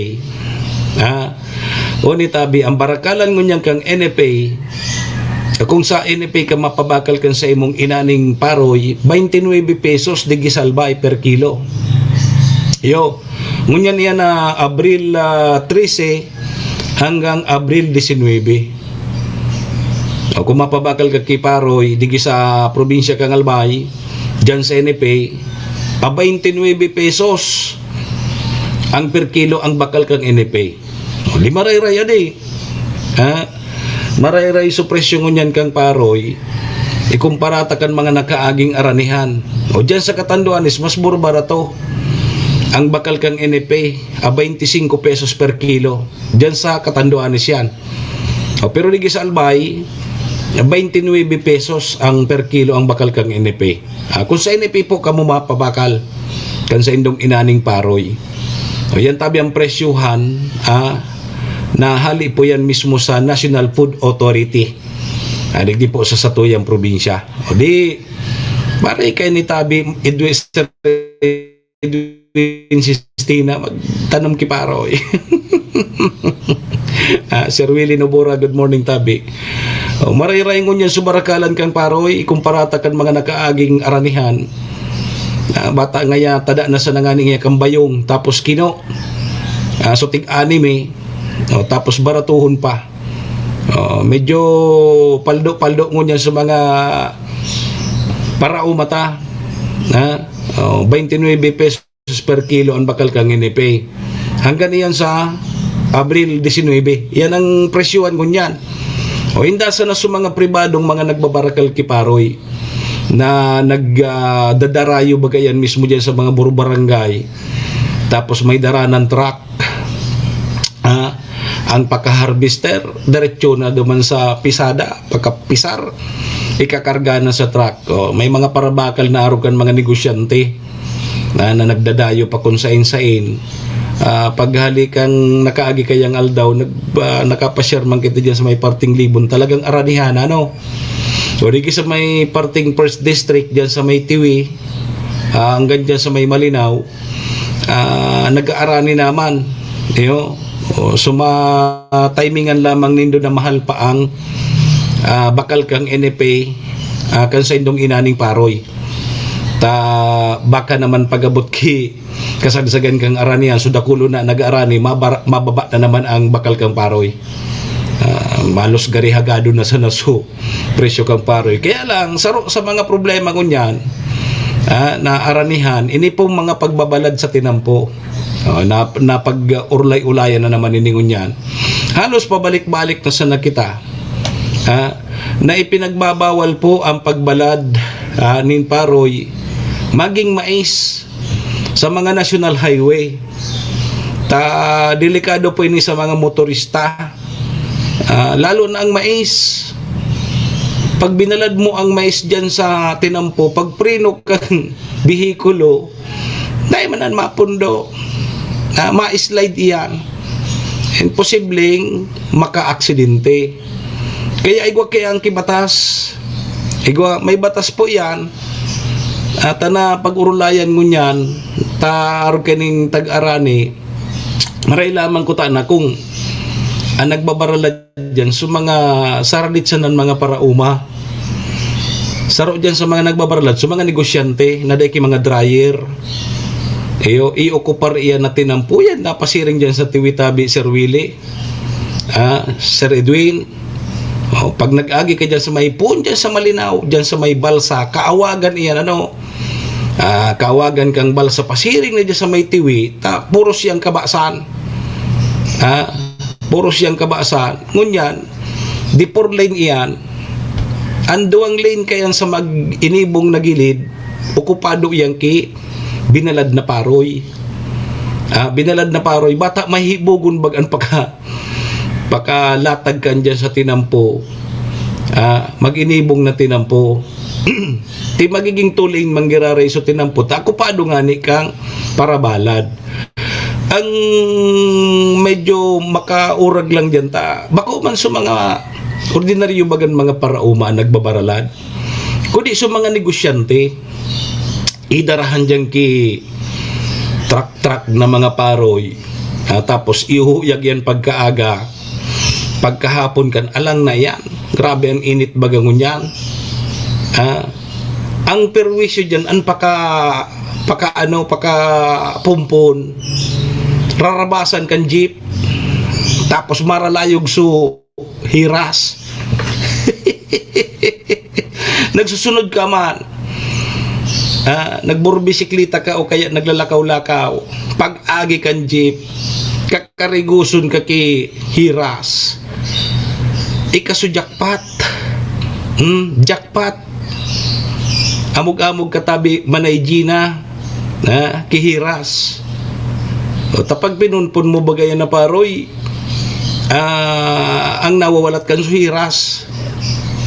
ah, o ni tabi, ang barakalan ngunyan kang N F A, kung sa N F A ka mapabakal kan sa imong inaning paroy, twenty-nine pesos digdi sa Albay per kilo. Iyo, ngunyan iyan na Abril, ah, trese hanggang Abril disinwebe. O kung mapabakal ka ki paroy, digdi sa probinsya kang Albay, diyan sa N F A, a twenty-nine pesos ang per kilo ang bakal kang N F A. O, di marayray, adi. Ha? Marayray so presyo ngunyan kang paroy, ikumpara ta kan mga nakaaging aranihan. O, diyan sa Catanduanes, mas barbarato ang bakal kang N F A, a twenty-five pesos per kilo. Diyan sa Catanduanes yan. O, pero digdi sa Albay, twenty-nine pesos ang per kilo ang bakal kang N F A. Ah, kung sa N F A po kamo mapabakal kan sa indong inaning paroy. O, yan tabi ang presyuhan, ah, na hali po yan mismo sa National Food Authority. Ah, digdi po sa satuyang probinsya. O di, pare, kay ni tabi, Edwin, Edwin Sistina, magtanom ki paroy. Ah, Sir Willie Nobora, good morning, tabi. O, marayray ngunyan sa barakalan kang paroy, ikumpara ta kan mga nakaaging aranihan. Ah, bata ngaya, tada na sa nanganing iya kang bayong, tapos kino. Ah, so, tig-anim eh. O, tapos baratuhon pa. O, medyo paldo-paldo ngunyan sa mga paraoma ta. Ha? O, twenty-nine pesos per kilo ang bakal kang N F A. Hanggang iyan sa Abril disinwebe. Yan ang presyuhan ngunyan. O, inda sana sa mga pribadong mga nagbabarakal ki paroy na nag, ah, dadarayo baga yan mismo diyan sa mga burbarangay. Tapos may dara ng truck. Ah, ang pagka-harvester, diretso na duman sa pisada, pagkapisar, ikakarga na sa truck. O, may mga parabakal na arog kan mga negosyante na, na nagdadayo pa kung sain-sain. Ah, paghali kang nakaagi kayang aldaw, nag-, ah, nakapashare man kita diyan sa may parting Libon, talagang aranihan, ano? O, digdi sa may parting First District, diyan sa may Tiwi, ah, hanggang diyan sa may Malinao, ah, nag-aarani naman. Iyo, o, so ma-timingan lamang nindo na mahal pa ang, ah, bakal kang N F A, ah, kan saindong inaning paroy. Ta baka naman pag-abot ki kasagsagan kang aranihan, so dakulo na nag-aarani, mabar-, mababa na naman ang bakal kang paroy. Ah, malos gari hagado na sa naso presyo kang paroy. Kaya lang, saro sa mga problema ngunyan, ah, na aranihan, ini pong mga pagbabalad sa tinampo. Oh, na, na pag-urlay-ulayan na naman ini ngunyan. Halos pabalik-balik na sana kita, ah, na ipinagbabawal po ang pagbalad, ah, nin paroy, maging mais sa mga national highway. Ta, delikado po ini sa mga motorista. Ah, lalo na ang mais. Pag binalad mo ang mais diyan sa tinampo, pag preno kang behikulo, dai man an mapundo. Ah, ma-slide iyan. And posibleng makaaksidente. Kaya igwa kaya ang kibatas. Igwa, may batas po iyan. At ana pag-urulayan ngunyan, ta arog kaning tag-arani, maray lamang kuta na kung ang nagbabaralad diyan, so mga saradit sanan mga parauma. Saro diyan sa mga nagbabaralad, so mga negosyante, na dai ki mga dryer. Iyo, i-okupar iyan na tinampo yan, napasiring diyan sa Tiwitabi, Sir Willie. ah, Sir Edwin. Oh, pag nag-agi ka dyan sa may pon, dyan sa Malinaw, dyan sa may balsa, kaawagan iyan, ano, ah, kaawagan kang balsa, pasiring na dyan sa may tiwi, ta, puro siyang kabasan. Ah, puro siyang kabasan. Ngunyan, di four lane iyan. Ang duwang lane kayan sa mag-inibong na gilid, okupado iyan ki binalad na paroy. Ah, binalad na paroy, bata mahihibogon bag an paka-, pakalatag kan dyan sa tinampo. Ah, mag-inibong na tinampo. Ti magiging two lane man giraray so tinampo, ta okupado ngani kang parabalad. Ang medyo makaurag lang dyan ta, bako man sa mga ordinaryo bagan mga paraoma ang nagbabaralad, kundi sa mga negosyante, idarahan dyan ki truck-truck na mga paroy. Ah, tapos ihuyag yan pagkaaga. Pagkahapon kan alang na yan. Grabe ang init baga ngunyan. Ah, ang perwisyo dyan, ang paka, paka ano, paka pumpon. Rarabasan kan jeep. Tapos maralayog so hiras. Nagsusunod ka man. Ah, nagburbisikleta ka o kaya naglalakaw-lakaw. Pag-agi kan jeep, kakarigoson ka ki hiras. Ika so jackpot. Hmm, jackpot. Amog-amog ka tabi, Manay Gina. Ah, ki hiras. O, ta pag pinunpon mo baga yan na paroy, ah, ang nawawalat kan so hiras.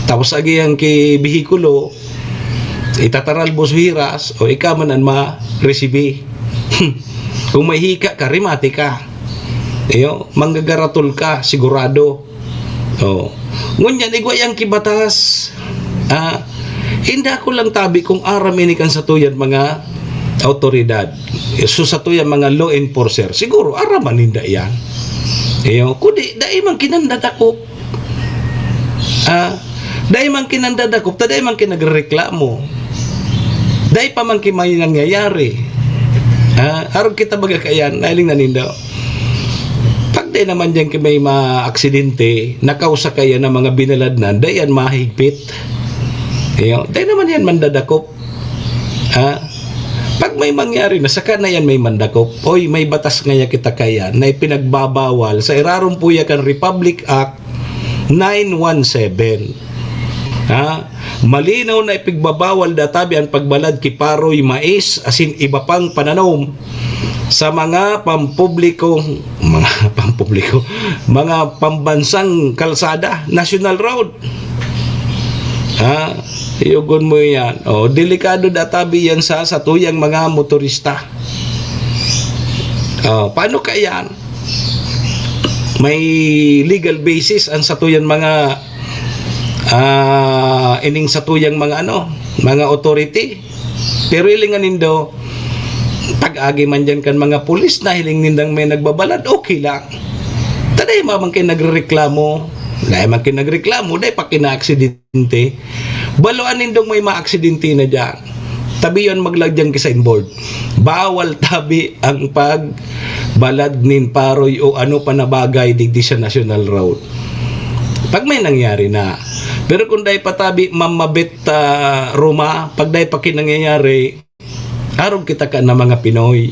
Tapos agihan ki behikulo, itataral mo so hiras, o ika man an ma-resibi. Kung may hika ka, remate ka. Iyo, manggagaratol ka, sigurado. Oh. Ngunyan, igwa yang ki batas. Ah, inda ko lang tabi kung aram ini kan satuyan mga awtoridad. So, satuyan mga law enforcer. Siguro, aram man ninda yan. Iyo, kundi, dai man ki nandadakop. Ah, dai man ki nandadakop, ta dai man ki nagrereklamo. Dai pa man ki may nangyayari. Ah, arog kita baga kayan, nahiling na nindo. Pag di naman diyan ki may maaksidente, nakausa kaya na mga binaladnan, dai yan mahigpit. Iyo, dai naman yan mandadakop. Ha? Pag may mangyari na, saka na yan may mandakop. Oy, may batas ngaya kita kaya na ipinagbabawal sa irarom po ya kan Republic Act nine one seven. Ha? Malinaw na ipigbabawal databi an pagbalad ki paroy, mais, asin iba pang pananom sa mga pampublikong, mga pampubliko, mga pambansang kalsada, national road. Ha? Iyogon mo yan. O, delikado databi yan sa satuyang mga motorista. O, paano ka yan? May legal basis ang satuyan mga, ah, ining satuyang mga ano, mga authority. Pero hilingan nindo, pag-agi man diyan kan mga pulis na hiling nindang may nagbabalad, okay lang. Ta dai man kayo nagrereklamo. Dai man kayo nagreklamo, dai pa kayo naaksidente. Baloan nindong may maaksidente na diyan. Tabiyon maglagyang ki signboard. Bawal tabi ang pagbalad nin paroy o ano pa na bagay digdi sa National Road. Pag may nangyari na. Pero kung dai pa tabi mamabit, ah, Roma, pag dai pa ki nangyayari, arog kita ka na mga Pinoy.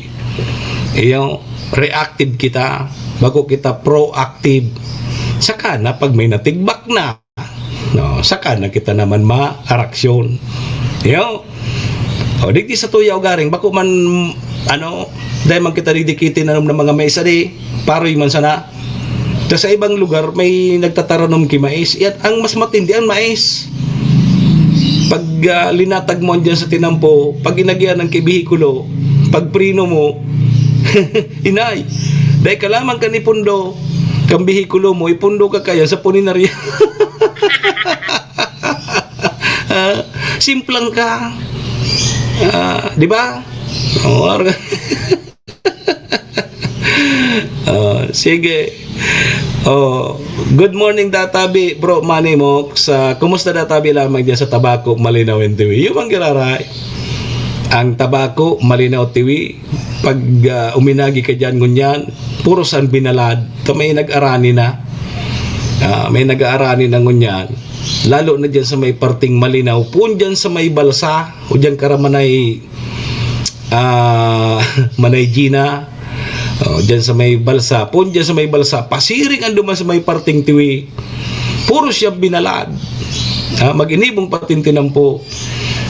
Iyo, reactive kita, bago kita proactive. Saka na pag may natigbak na, no, saka na kita naman maaraksyon. Iyo. O, digdi sa tuya ugaring, bako man, ano, dahil man kita didikiti nanom ng mga mais, adi, paroy man sana. Ta sa ibang lugar, may nagtataranom ki mais. Yan, ang mas matindi, ang mais. Pag, ah, linatag mo andyan sa tinampo, pag inagian ng kibihikulo, pag prino mo, inay, dahil ka lamang kan ipundo, kang bihikulo mo, ipundo ka kaya sa puninarya. Ah, simplang ka. Ah, di ba? Oh, Oh, sige. Oh, good morning, Databi, bro, Manny Mox. Ah, kumusta, Databi, lamang dyan sa Tabaco, Malinaw, and Tiwi? Yung mang giraray. Ang Tabaco, Malinaw, Tiwi, pag, ah, uminagi ka dyan, ngunyan, puro san binalad. Ito may nag-arani na. Ah, may nag-aarani na ngunyan, lalo na diyan sa may parteng Malinaw, poon diyan sa may balsa, o diyan kara Manay, ah, Manay Gina, o diyan sa may balsa, poon diyan sa may balsa, pasiring an duman sa may parteng Tiwi, puro siya binalad. Ah, mag-inibong patintinampo.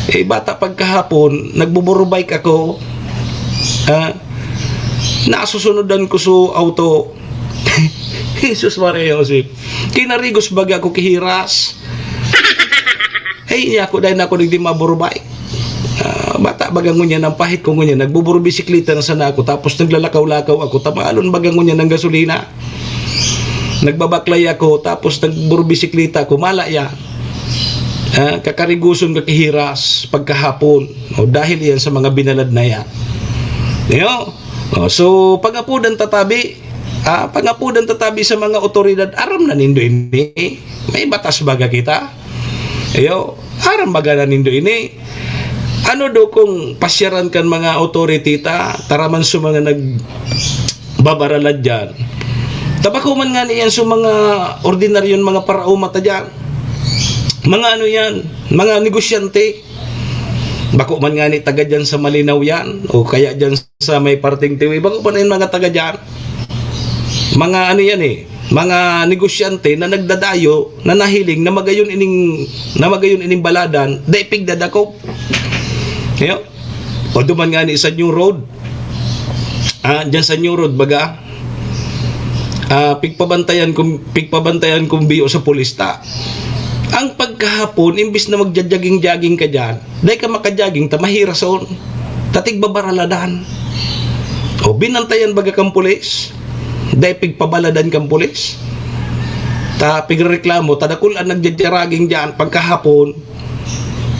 Eh, bata pagkahapon, nagbuburubike ako. Ah, nasusunodan ko so auto. Jesus, Maria, Joseph. Kinarigos baga ako kihiras. Ay, niya ako, dahil na ako nagdi maburubike. Ah, bata baga ngunyan, ang pahit ko ngunyan, nagbuburbisikleta na sana ako, tapos naglalakaw-lakaw ako, tamalon baga ngunyan ng gasolina. Nagbabaklay ako, tapos nagburbisikleta ako, mala yan. Ah, kakarigoson ka kihiras pagkahapon. O, dahil yan sa mga binalad na yan. Yo? O, so, pag-apodan tatabi, ah, pag-apodan tatabi sa mga otoridad, aram na nindo ini. May batas baga kita? Ayo, aram baga na nindo ini? Ano do kung pasyaran kan mga authority ta, taraman sa mga nagbabaralad dyan? Tabako man nga niyan sa mga ordinaryon, mga paraoma ta dyan. Mga ano yan, mga negosyante. Bako man nga ni taga dyan sa Malinaw yan, o kaya dyan sa may parteng Tiwi. Bako man yan mga taga dyan. Mga ano yan eh, mga negosyante na nagdadayo, na nahiling na magayon ining, na magayon ining baladan, dai pigdadakop. Yo? O duman nga ni sa New Road. Ah, dyan sa New Road, baga, ah, pigpabantayan kung, pigpabantayan kung biyo sa pulista. Ang pagkahapon, imbis na magjajaging-jaging ka dyan, dai ka makajaging, ta mahirason. Ta tigbabaraladan. O, binantayan baga kang pulis? Dai pigpabaladan kang pulis? Ta pigrereklamo, ta dakul an nagjajaraging dyan pagkahapon.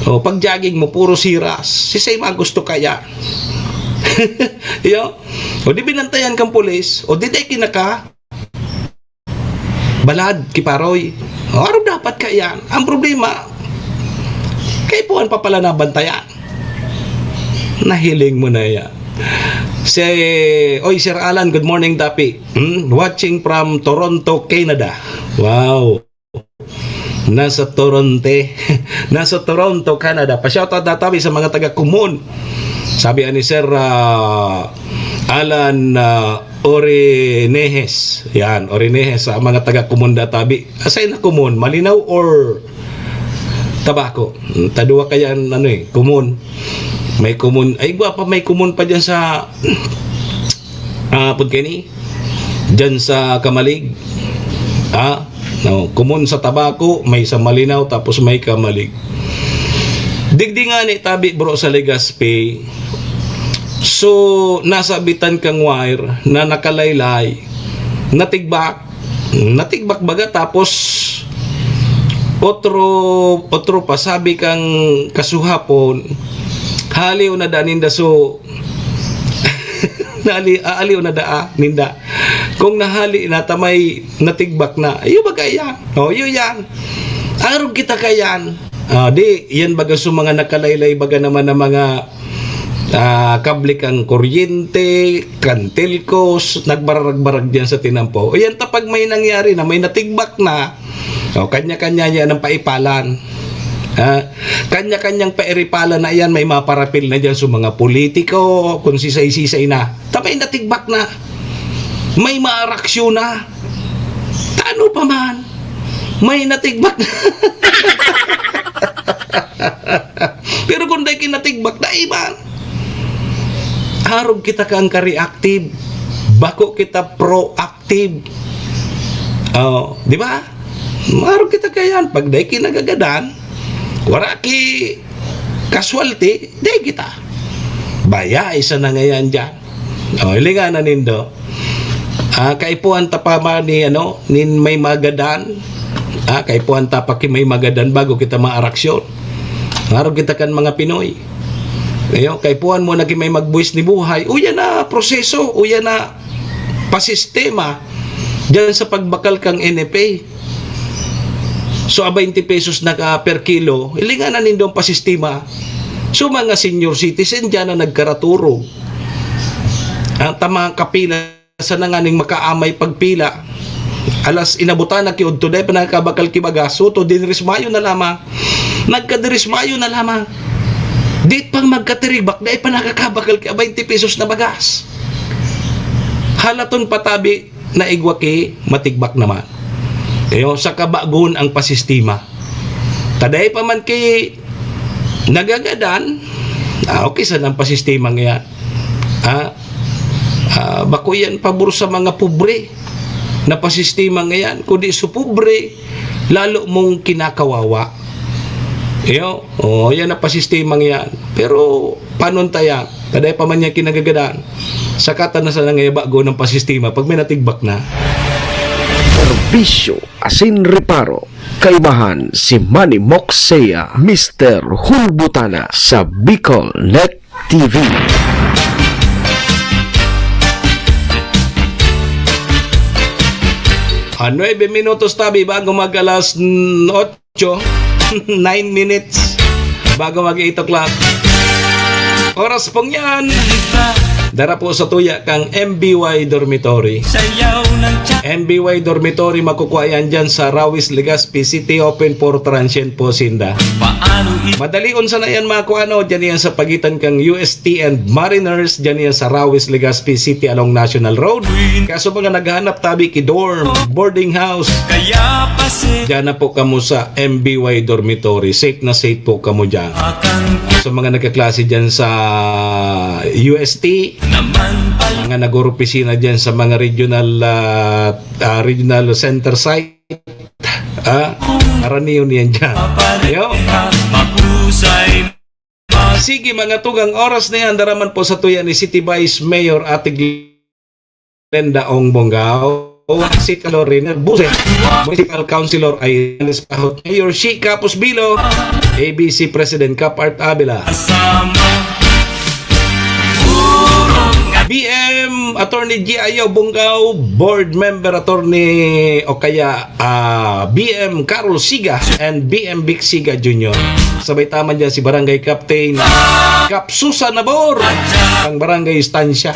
O, pag-jogging mo, puro siras. Sisay magusto kaya? Yo? O di binantayan kang pulis, o di dai kinaka, balad, kiparoy. O, ano dapat kaya? Ang problema, kaipuhan pa pala nabantayan. Nahiling mo na yan. Si, oy, Sir Alan, good morning, Tapi. Hmm? Watching from Toronto, Canada. Wow. Nasa Toronto. Nasa Toronto, Canada. Pa-shoutout na tabi sa mga taga Kumon. Sabi ani Sir, ah, Alan, ah, Orinejes. Yan, Orinejes, sa mga taga Kumon da tabi. Asay na Kumon? Malinaw or Tabaco? Hmm, taduwa kaya ano eh, Kumon. May Kumon. Ay, gwapa, may Kumon pa dyan sa, ah, pud kani? Dyan sa Camalig. Ha? No, Kumon sa Tabaco, may sa Malinaw, tapos may Camalig. Digdi nga ni tabi, bro, sa Legazpi. So, nasabitan kang wire na nakalaylay, natigbak, natigbak baga, tapos otro, otro pa, sabi kang kasuhapon, haliw na da ninda, so, nali-, aaliw na da, ah, ninda. Kung nahali na, ta may natigbak na, iyo baga yan. O, iyo yan. Arog kita kayan. Ah, di, yan baga sa mga nakalaylay baga naman ng mga, ah, kable kang kuryente, kang telcos, nagbarag-barag diyan sa tinampo. O yan, ta pag may nangyari na, may natigbak na, o, kanya-kanya niya ng paipalan. Ah, kanya-kanyang pairipalan na yan, may maparapil na diyan sa mga politiko, kung sisay-sisay na. Ta may natigbak na, may maaraksyon na. Tano pa man, may natigbak na. Pero kung dai kinatigbak, dai man. Arog kita kang ka-reactive. Bako kita proactive. Oh, di ba? Arog kita kayan. Pag dai kinagagadan, wala ki casualty, dai kita. Baya, isa na ngayon dyan. O, hilingan na nindo. Ah, kaipuhan ta pa man ni, ano, nin may magadan. Ah, kaipuhan ta pa ki may magadan bago kita maaraksyon. Ngarog kita kan mga Pinoy. Ayo, kaipuhan mo na ki may magbuwis ni buhay. Uya na proseso, uya na pasistema diyan sa pagbakal kang N F A. So, a twenty pesos na ka per kilo, hilingan na nindong pasistema. So, mga senior citizen diyan na nagkaraturog. Ang tamang kapila sa nanganing makaamay pagpila. Alas inabutan na ki udto, dai pa nakakabakal ki bagas. Suto, dinrismayo na lamang. Nagkadrismayo na lamang. Di pang magkatirigbak, dai pa nakakabakal ki twenty pesos na bagas. Halaton patabi na igwa ki matigbak naman. Kayo, sa kabagon ang pasistema. Taday pa man ki nagagadan, ah, okay sana ang pasistema ngayan. Ah, ah, bako yan pabor sa mga pobre na pasistema ngayan, kundi sa pobre, lalo mong kinakawawa. Iyo, oh, yan ang pasistema ngayan. Pero, panon ta yan? Taday pa man yan kinagagadan. Sakatan na sana ngayon bago ng pasistema pag may natigbak na. Serbisyo asin reparo. Kaimahan si Manny Moksea, Mister Hulbutana sa Bicol Net T V. Ah, nuebe minutos tabi bago mag alas otso. Nine minutes bago mag eight o'clock. Oras pong yan. Dara po sa tuya kang M B Y Dormitory. M B Y Dormitory, makukuha yan dyan sa Rawis, Legazpi City, open for transient po sinda. Madalion sana yan makuha, no? Dyan yan sa pagitan kang U S T and Mariners, dyan yan sa Rawis, Legazpi City along National Road. Kaso mga naghahanap tabi ki dorm, boarding house, dyan na po kamo sa M B Y Dormitory. Safe na safe po kamo dyan. Sa mga nagkaklase dyan sa U S T, mga nag-opisina dyan sa mga regional, ah, ah, regional center site, ah, karaniwan yan dyan. Yo. Sige, mga tugang, oras na yan. Dara man po sa tuya ni City Vice Mayor Ate Glenda Ong Bongao, City Councilor Reyner Buse, Municipal Councilor Ailes Pahot, Mayor Shi Capus Bilo, A B C President Cap Art Avila, B M Attorney G I O Bongao, Board Member Attorney o kaya ah, B M Carol Siga and B M Vic Siga Junior. Sabay taman dyan si Barangay Captain Capsusa Nabor, ang Barangay Estancia.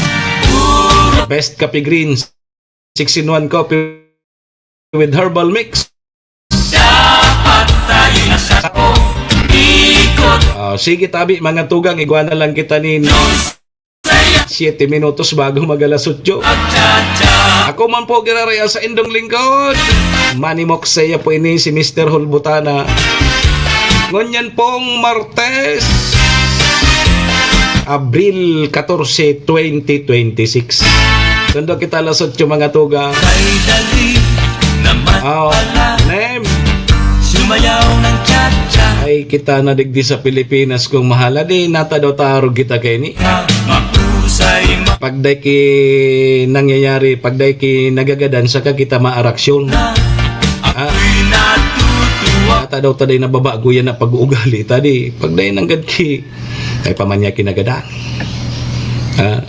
Best Coffee Greens, six in one coffee with herbal mix. Ah, sige tabi, mga tugang, igwa na lang kita nin siyete minutos bago mag alas otso. Ako man po giraray ang saindong lingkod, Manny Moksea po ini, si Mister Hulbutana. Ngunyan pong Martes, Abril katorse, twenty twenty-six. Sundo kita alas otso, mga tugang. Oh, nem. Ay, kita na digdi sa Pilipinas kung mahala di, nata daw tarog kita kaini. Pag dai ki nangyayari, pag dai ki nagagadan, saka kita maaraksyon. Ah, nata daw taday nababago yan na pag-uugali ta di. Pag dai nanggad ki, ay pamanya ki nagadan. Ah.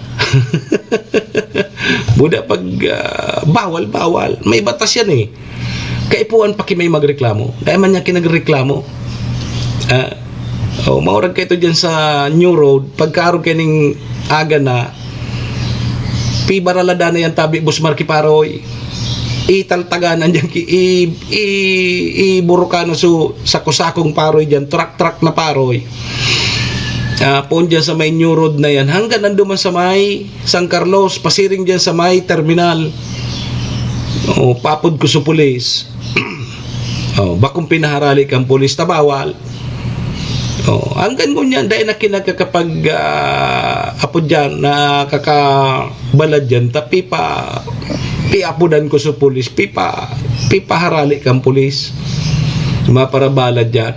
Buda pag, ah, bawal, bawal. May batas yan eh. Kaipuhan pa ki may magreklamo. Dai man niya kinagreklamo. Ah, oh, maurag kayo dyan sa New Road. Pagkaarog kayo ning aga na, pibaralada na yan tabi, Bus Marky Paroy. Italtagan na dyan, ki-, i-, i-, iburukan na su-, sako-sakong paroy dyan, truck-truck na paroy. Ah, poon dyan sa may New Road na yan. Hanggang nando man sa may San Carlos, pasiring dyan sa may terminal. O, papod ko sa pulis. O, bakong pinaharali kang pulis, ta bawal. O, hanggang ngunyan, dahil na kinagkakapag, ah, apo dyan, nakakabalad dyan, ta pipa-, piapodan ko sa pulis, pipa-, pipaharali kang pulis. Maparabalad dyan.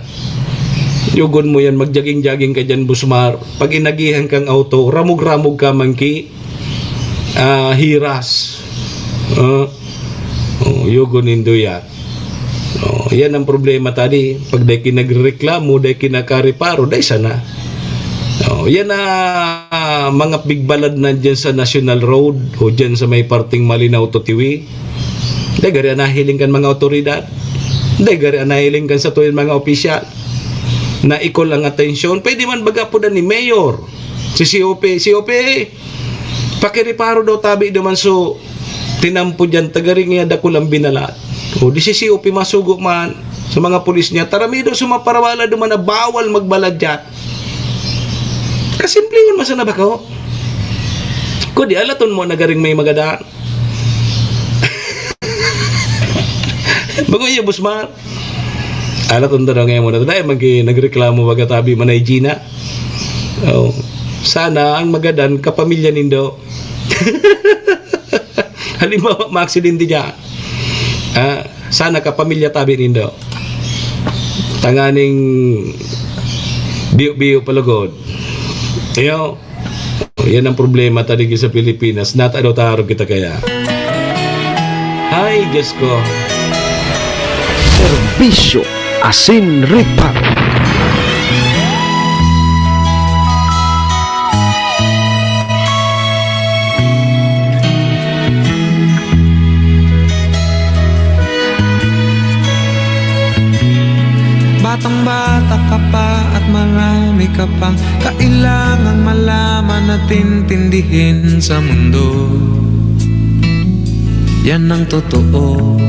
Yugon mo yan, magjaging-jaging ka dyan, Busmar. Pag inagihan kang auto, ramog-ramog ka man ki, ah, hiras. Ah, oh, yugon nindo yan. Oh, yan ang problema tadi. Pag dai ki nagrereklamo, dai ki nakareparo, dai sana. Oh, yan na mga bigbalad na dyan sa National Road o dyan sa may parting Malinaw to Tiwi. Dai gari ang nahiling kan mga otoridad. Dai gari ang nahiling kan sa tuwing mga opisyal. Na ikol ang atensyon. Pwede man baga po ni Mayor. Si C O P, C O P, pakireparo daw tabi naman so tinampo diyan, taga rin niya dakul ang binalat. O, di si C O P masugo man sa mga pulis niya, "Taramido sa mga parawala duman na bawal magbalat diyan." Kasimplihon man sana bako. Kung di alaton mo na garing may magadan. Bago iya, Boss Mar. Alaton ta daw ngayon muna. Dahil mag-, nagreklamo baga tabi, Manay Gina. Oh. Sana ang magadan, kapamilya nindo. Halimbawa, maaksidente dyan. Ah, sana kapamilya tabi nindo. Tanganing biyo-biyo palugod. Iyo, yan ang problema ta digdi sa Pilipinas. Nataro-taro kita kaya. Ay, Diyos ko. Serbisyo asin reparo. Batang-bata ka pa at marami ka pang kailangang malaman at intindihin sa mundo. Yan ang totoo.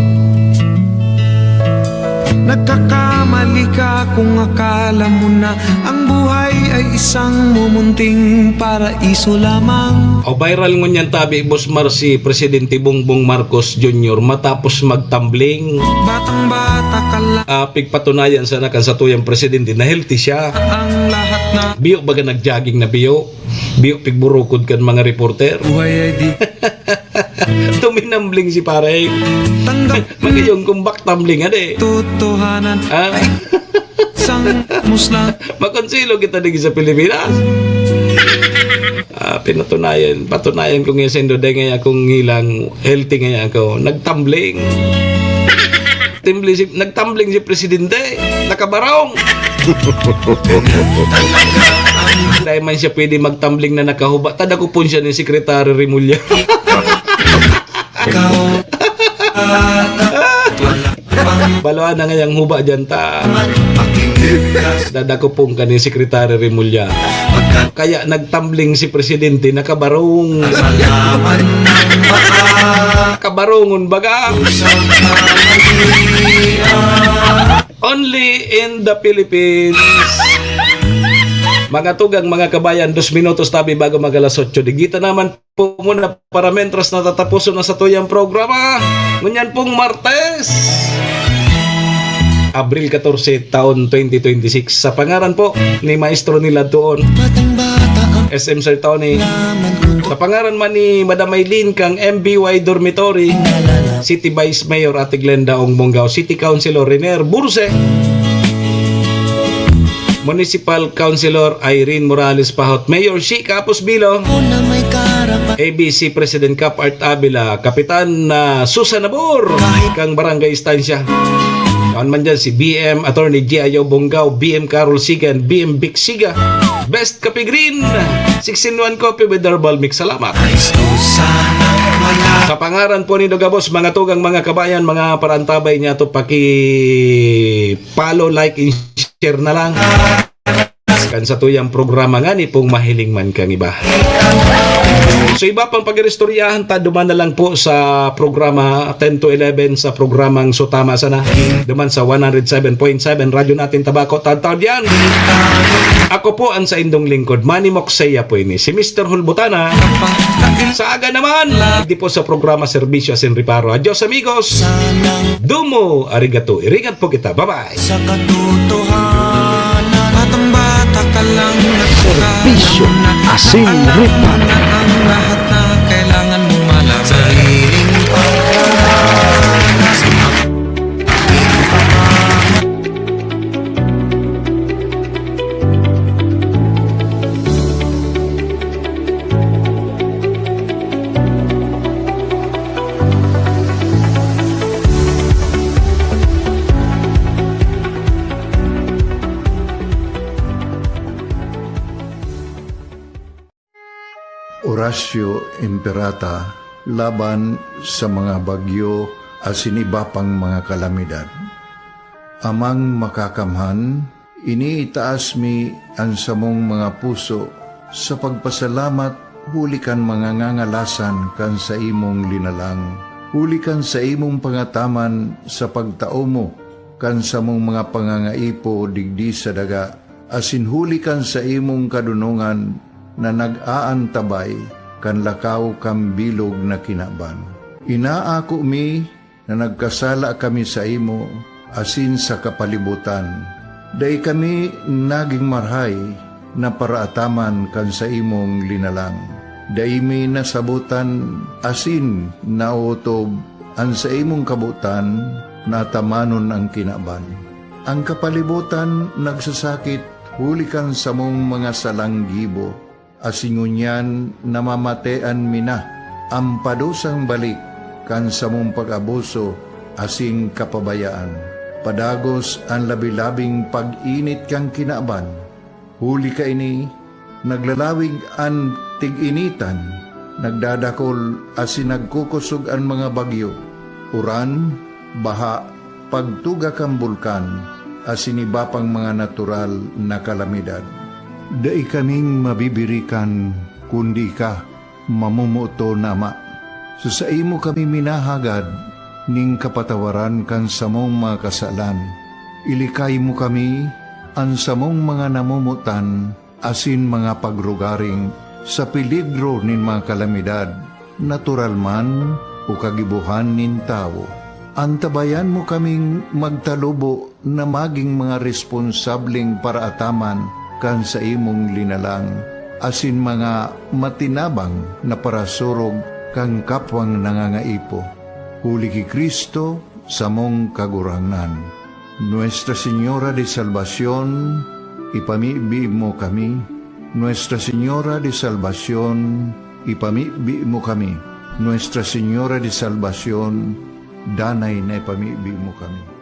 Nagkakamali ka kung akala mo na ang buhay ay isang mumunting paraiso lamang. O, viral ngunyan tabi, Boss Mar, si Presidente Bongbong Marcos Junior matapos magtumbling. Batang-bata ka lang. Ah, pigpatunayan sana kan satuyang presidente na healthy siya. Ang lahat na. Biyo baga nag-jogging na biyo. Biyo pigburukod kan mga reporter. Buhay ay di. Tuminambling si pare. Tanggap. Magayong kumbak tumbling, ade. Totohanan. Ah. Ay, sang muslang. Makonsilo kita digdi sa Pilipinas. Ah, pinatunayan, patunayan ko ngayon sa Indo, dahil ngayon akong hilang, healthy ngayon ako. Nagtumbling. Timbling si, nagtumbling si Presidente. Nakabarong. Dahil man siya pwede magtumbling na nakahuba, tadakupon siya ni Secretary Remulla. Baloan na ngayang huba dyan ta. Dadakupon ka ni Secretary Remulla. Kaya nagtumbling si Presidente, nakabarong. Kabarongon baga. Only in the Philippines. Mga tugang, mga kabayan, dos minutos tabi bago mag alas otso. Digita naman po muna para mentras natataposon na satuyang programa. Ngunyan pong Martes, Abril katorse, taon twenty twenty-six. Sa pangaran po ni Maestro Nilad Tuon, S M Sir Tony. Sa pangaran man ni Madam Aileen kang M B Y Dormitory, City Vice Mayor Ate Glenda Ong Bongao, City Councilor Renier Burse, Municipal Councilor Irene Morales Pahot, Mayor Shi Kapos Bilo, A B C President Cap Art Avila, Kapitan na Susan Nabor, kang Barangay Estancia. Awan man dyan si B M Attorney G I O Bongao, B M Carol Sigan, B M Vic Siga, Best Coffee Green, six in one coffee with herbal mix. Salamat. Sa pangaran po ni Dogabos, mga tugang, mga kabayan, mga parantabay niya to, paki-follow, like, and share na lang. Kan sa tuyang programa nga ni pong mahiling man kang iba. So, iba pang pag-iristoryahan ta, duman na lang po sa programa ten to eleven sa programang So Tama Sana. Duman sa one hundred seven point seven Radyo Natin Tabaco, Tadtaw diyan. Ako po ang sa indong lingkod, Manny Moxeya po ini, si Mister Hulbutana. Sa aga naman, di po sa programa Serbisyo Asin Reparo. Adios, amigos. Dumo, arigato, irigat po kita. Bye-bye. Sa katotohanan, batang-bata ka lang. Serbisyo asin reparo. Ang lahat na kailangan mong malaman. Sariling pagkakataon. Orasyo Imperata laban sa mga bagyo asin iba pang mga kalamidad. Amang Makakamhan, iniitaas mi an samong mga puso sa pagpasalamat huli kan mga ngangalasan kan saimong linalang, huli kan saimong pangataman sa pagtao mo kan samong mga pangangaipo digdi sa daga, asin huli kan saimong kadonongan na nag-aantabay kan lakaw kan bilog na kinaban. Inaako mi na nagkasala kami saimo asin sa kapalibotan. Dai kami nagin marahay na paraataman kan saimong linalang. Dai mi nasabotan asin naotob an saimong kabotan na atamanon an kinaban. An kapalibotan nagsasakit huli kan samong mga salang gibo, asin ngunyan namamatean mi na an padusang balik kan samong pag-abuso asin kapabayaan. Padagos an labi-labing pag-init kan kinaban. Huli kaini, naglalawig an tig-initan, nagdadakol asin nagkukosog an mga bagyo, uran, baha, pagtuga kan bulkan, asin iba pang mga natural na kalamidad. Dai kaming mabibirikan, kundi ika, mamomoton na Ama. Sa saimo kami minahagad nin kapatawaran kan samong mga kasalan. Ilikay mo kami, an samong mga namomotan, asin mga pagrugaring sa peligro nin mga kalamidad, natural man o kagibohan nin tawo. Antabayan mo kaming magtalubo na magin mga responsableng paraataman kan saimong linalang, asin mga matinabang na parasurog kan kapwang nangangaipo. Huli ki Cristo, samong Kagurangnan. Nuestra Señora de Salvacion, ipamibi mo kami. Nuestra Señora de Salvacion, ipamibi mo kami. Nuestra Señora de Salvacion, danay na ipamibi mo kami.